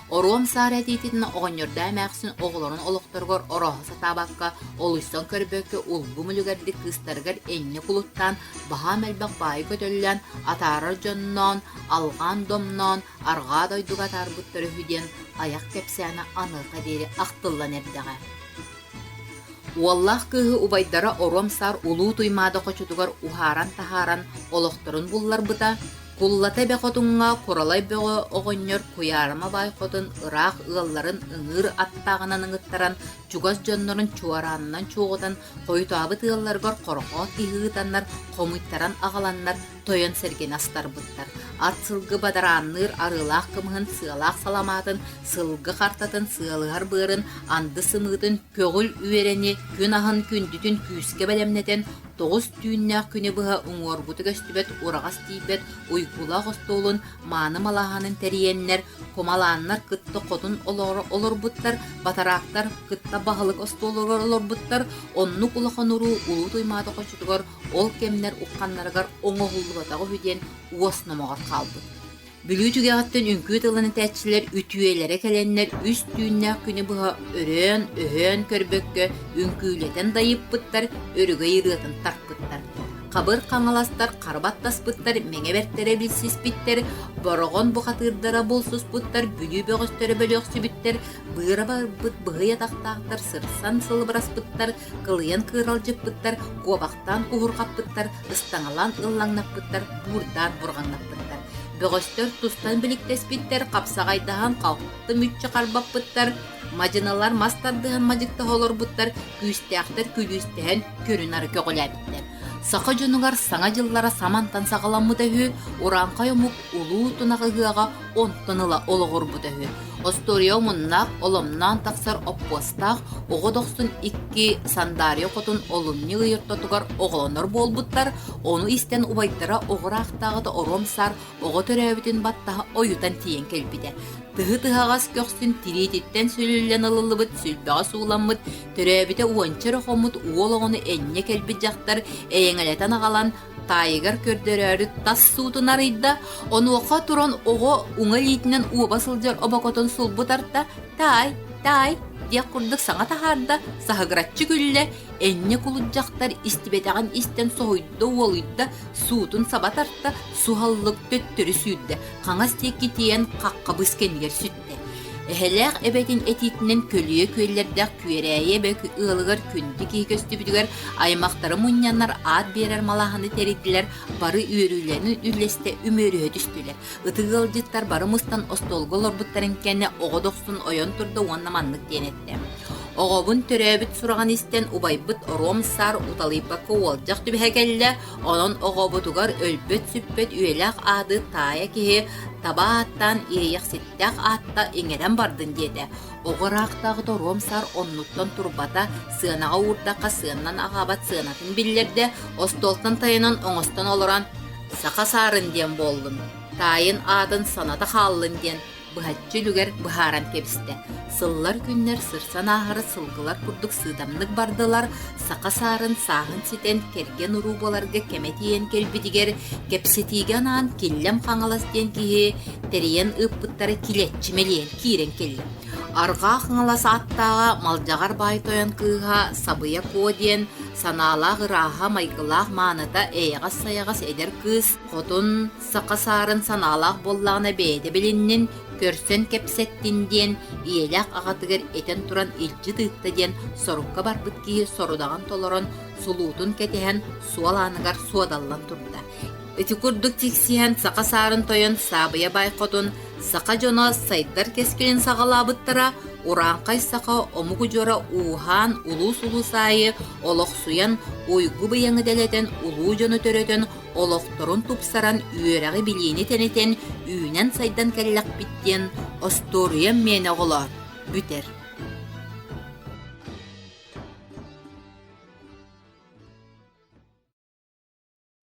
Оруом саар этиитин оҕонньордоо эмээхсин оҕолорун олохторугар орооһо сатаабакка, олуйсан көрбөккө улгум үлүгэрдик кыыстарыгар энньэ кулуттаан, баһаам элбэх баайы көтөллөөн, атаарар дьонноон, алҕаан домноон, арҕаа дойдуга атаарбыттар үһү диэн айах кэпсээнэ аныаха диэри ахтыллан эрдэҕэ. Уоллаах кыыһы убайдара Оруом Саар Улуу Туймаада хочотугар уһааран таһааран олохторун булларбыта, Куллата Эбэ Хотуҥҥа Куралай Бөҕө оҕонньор Куйаарыма Баай Хотун ыраах ыалларын ыҥыыр аттааҕынан ыҥыттаран, чугас дьоннорун чуораанынан чуоҕутан, хойутаабыт ыалларыгар хорохоот киһи ыытаннар, хомуйтаран аҕаланнар тойон сэргэни астарбыттар. Ат сылгы бадараанныыр арыылаах кымыһын, сыалаах саламаатын, сылгы хартатын, сыалыһар быарын, анды сымыытын, көҕүл үөрэни, күн аһын күндүтүн күүскэ бэлэмнэтэн, тоҕус түүннээх күнү быһа уҥуоргута көстүбэт ураҕас тиийбэт уйгулаах остуолун мааны малааһынын тэрийэннэр, кумалааннар кытта хотун олоро олорбуттар, батараактар кытта баһылык остуолугар олорбуттар, оннук улахан уруу Улуу Туймаада хочотугар ол кэмнэр ухханнарыгар оҥоһуллубатаҕа үһү диэн уос номоҕор хаалбыт. Бүлүү түгэҕиттэн үҥкүү тылын этээччилэр үтүөлэрэ кэлэннэр үс түүннээх күнү быһа өрөөн, өһөөн көрбөккө үҥкүүлэтэн дайыппыттар, өрөгөй ырыатын тарпыттар. Хабыр хаҥаластар хара баттаспыттар, мэҥэ бэртэрэ билсиспиттэр, бороҕон бухатыырдара булсуспуттар, Бүлүү бөҕөстөрө бөлүөхсүбүттэр, быыра барбыт быһый атахтаахтар сырсан сылыбыраспыттар, кылыйан кыыралдьыппыттар, куобахтаан куһурҕаппыттар, ыстаҥалаан ыллаҥнаппыттар, буурдаан бурҕаҥнаппыттар. Бөҕөстөр тустан биликтэспиттэр, хапсаҕайдаһан халты мүччү харбаппыттар, мадьыналар мас тардыһан мадьыктаһа олорбуттар, күүстээхтэр күлүүстэһэн көрү-нары көҕүлээбиттэр. Саха дьонугар саҥа дьыллара самантан саҕаламмыта үһү, урааҥхай омук улуу тунах ыһыаҕа онтон ыла олоҕурбута үһү. Остуоруйа омуннаах, оломноон тахсар оппуостаах оҕо дохсун икки Сандаарыйа хотун олунньу ый ортотугар оҕолонор буолбуттар, ону истэн убайдара оҕо ыраахтааҕыта оруом саар оҕо төрөөбүтүн баттаһа ойутан тиийэн кэлбитэ. Тыһы тыһаҕас көхсүн тириититтэн сүлүллэн ылыллыбыт сүлбэҕэ сууламмыт, төрөөбүтэ уонча эрэ хоммут уол оҕону энньэ кэлбит дьахтар эйэҥэлэтэн аҕалан таайыгар көрдөрөөрү тас суутун арыйда, онуоха туран оҕо уҥа илиитинэн уоба сылдьар обокотун сулбу тарта, «Таай, таай» диэх курдук саҥа таһаарда, саһыгыраччы күллэ, энньэ кулут дьахтар истибэтэҕин истэн соһуйда, уолуйда, суутун саба тарта, суһаллык төттөрү сүүрдэ, хаҥас диэки тиийэн хахха быс кэннигэр сүттэ. Эһэлээх эбэтин этиитинэн көлүйэ күөллэрдээх Күөрээйи эбэ ыалыгар күндү киһи көстүбүтүгэр аймахтары мунньаннар аат биэрэр малааһыны тэрийдилэр, бары үөрүүлэрин үллэстэ үмүөрүһэ түстүлэр. Ытык ыалдьыттар бары мустан остуолга олорбуттарын кэннэ оҕо дохсун ойон турда уонна маннык диэн эттэ: «Оҕобун төрөөбүт сураҕын истэн убайбыт Оруом Саар уталыйбакка уолдьах түбэһэ кэллэ, онон оҕобутугар өлбөт-сүппэт үйэлээх ааты таайа киһи таба ааттаан иэйэхситтээх аатта иҥэрэн бардын» диэтэ. Оҕо ыраахтааҕыта Оруом Саар оннуттан турбата, сыанаҕа уурдахха сыаннан аҕаабат сыанатын биллэрдэ, остуолтан тайанан оҥостон олорон «Саха саарын диэн буоллун, таайын аатын саната хааллын» диэн быһаччы үлүгэр быһааран кэбистэ. Сыллар-күннэр сырсан ааһары сылгылар курдук сыыдамнык бардылар, саха саарын сааһын ситэн кэргэн уруу буоларга кэмэ тиийэн кэлбитигэр кэпсэтиигэ анаан Киллэм Хаҥалас диэн киһи тэрийэн ыыппыттара килэччи мэлийэн киирэн кэллэ. Арҕаа Хаҥалас ааттааҕа Малдьаҕар баай тойон кыыһа Сабыйа Куо диэн санаалаах ырааһа майгылаах мааныта эйэҕэс-сайаҕас эдэр кыыс хотун саха саарын санаалаах буоллаҕына бэйэтэ билиннин, көрсөн кэпсэттин диэн ийэлээх аҕатыгар этэн туран илдьит ыытта диэн сорукка барбыт киһи сорудаҕын толорон сулуутун кэтэһэн суол ааныгар суодаллан турда. Ити курдук тиксиһэн саха саарын тойон Саабыйа Баай Хотун саха дьоно сайдар кэскилин саҕалаабыттара, урааҥхай саха омук удьуора ууһаан улуус-улуус аайы олохсуйан уйгу быйаҥы дэлэтэн улуу дьону төрөтөн олохторун тупсаран үөрэҕи-билиини тэнитэн үүнэн-сайдан кэллэхпит диэн остуоруйам миэнэ оҕолоор бүтэр.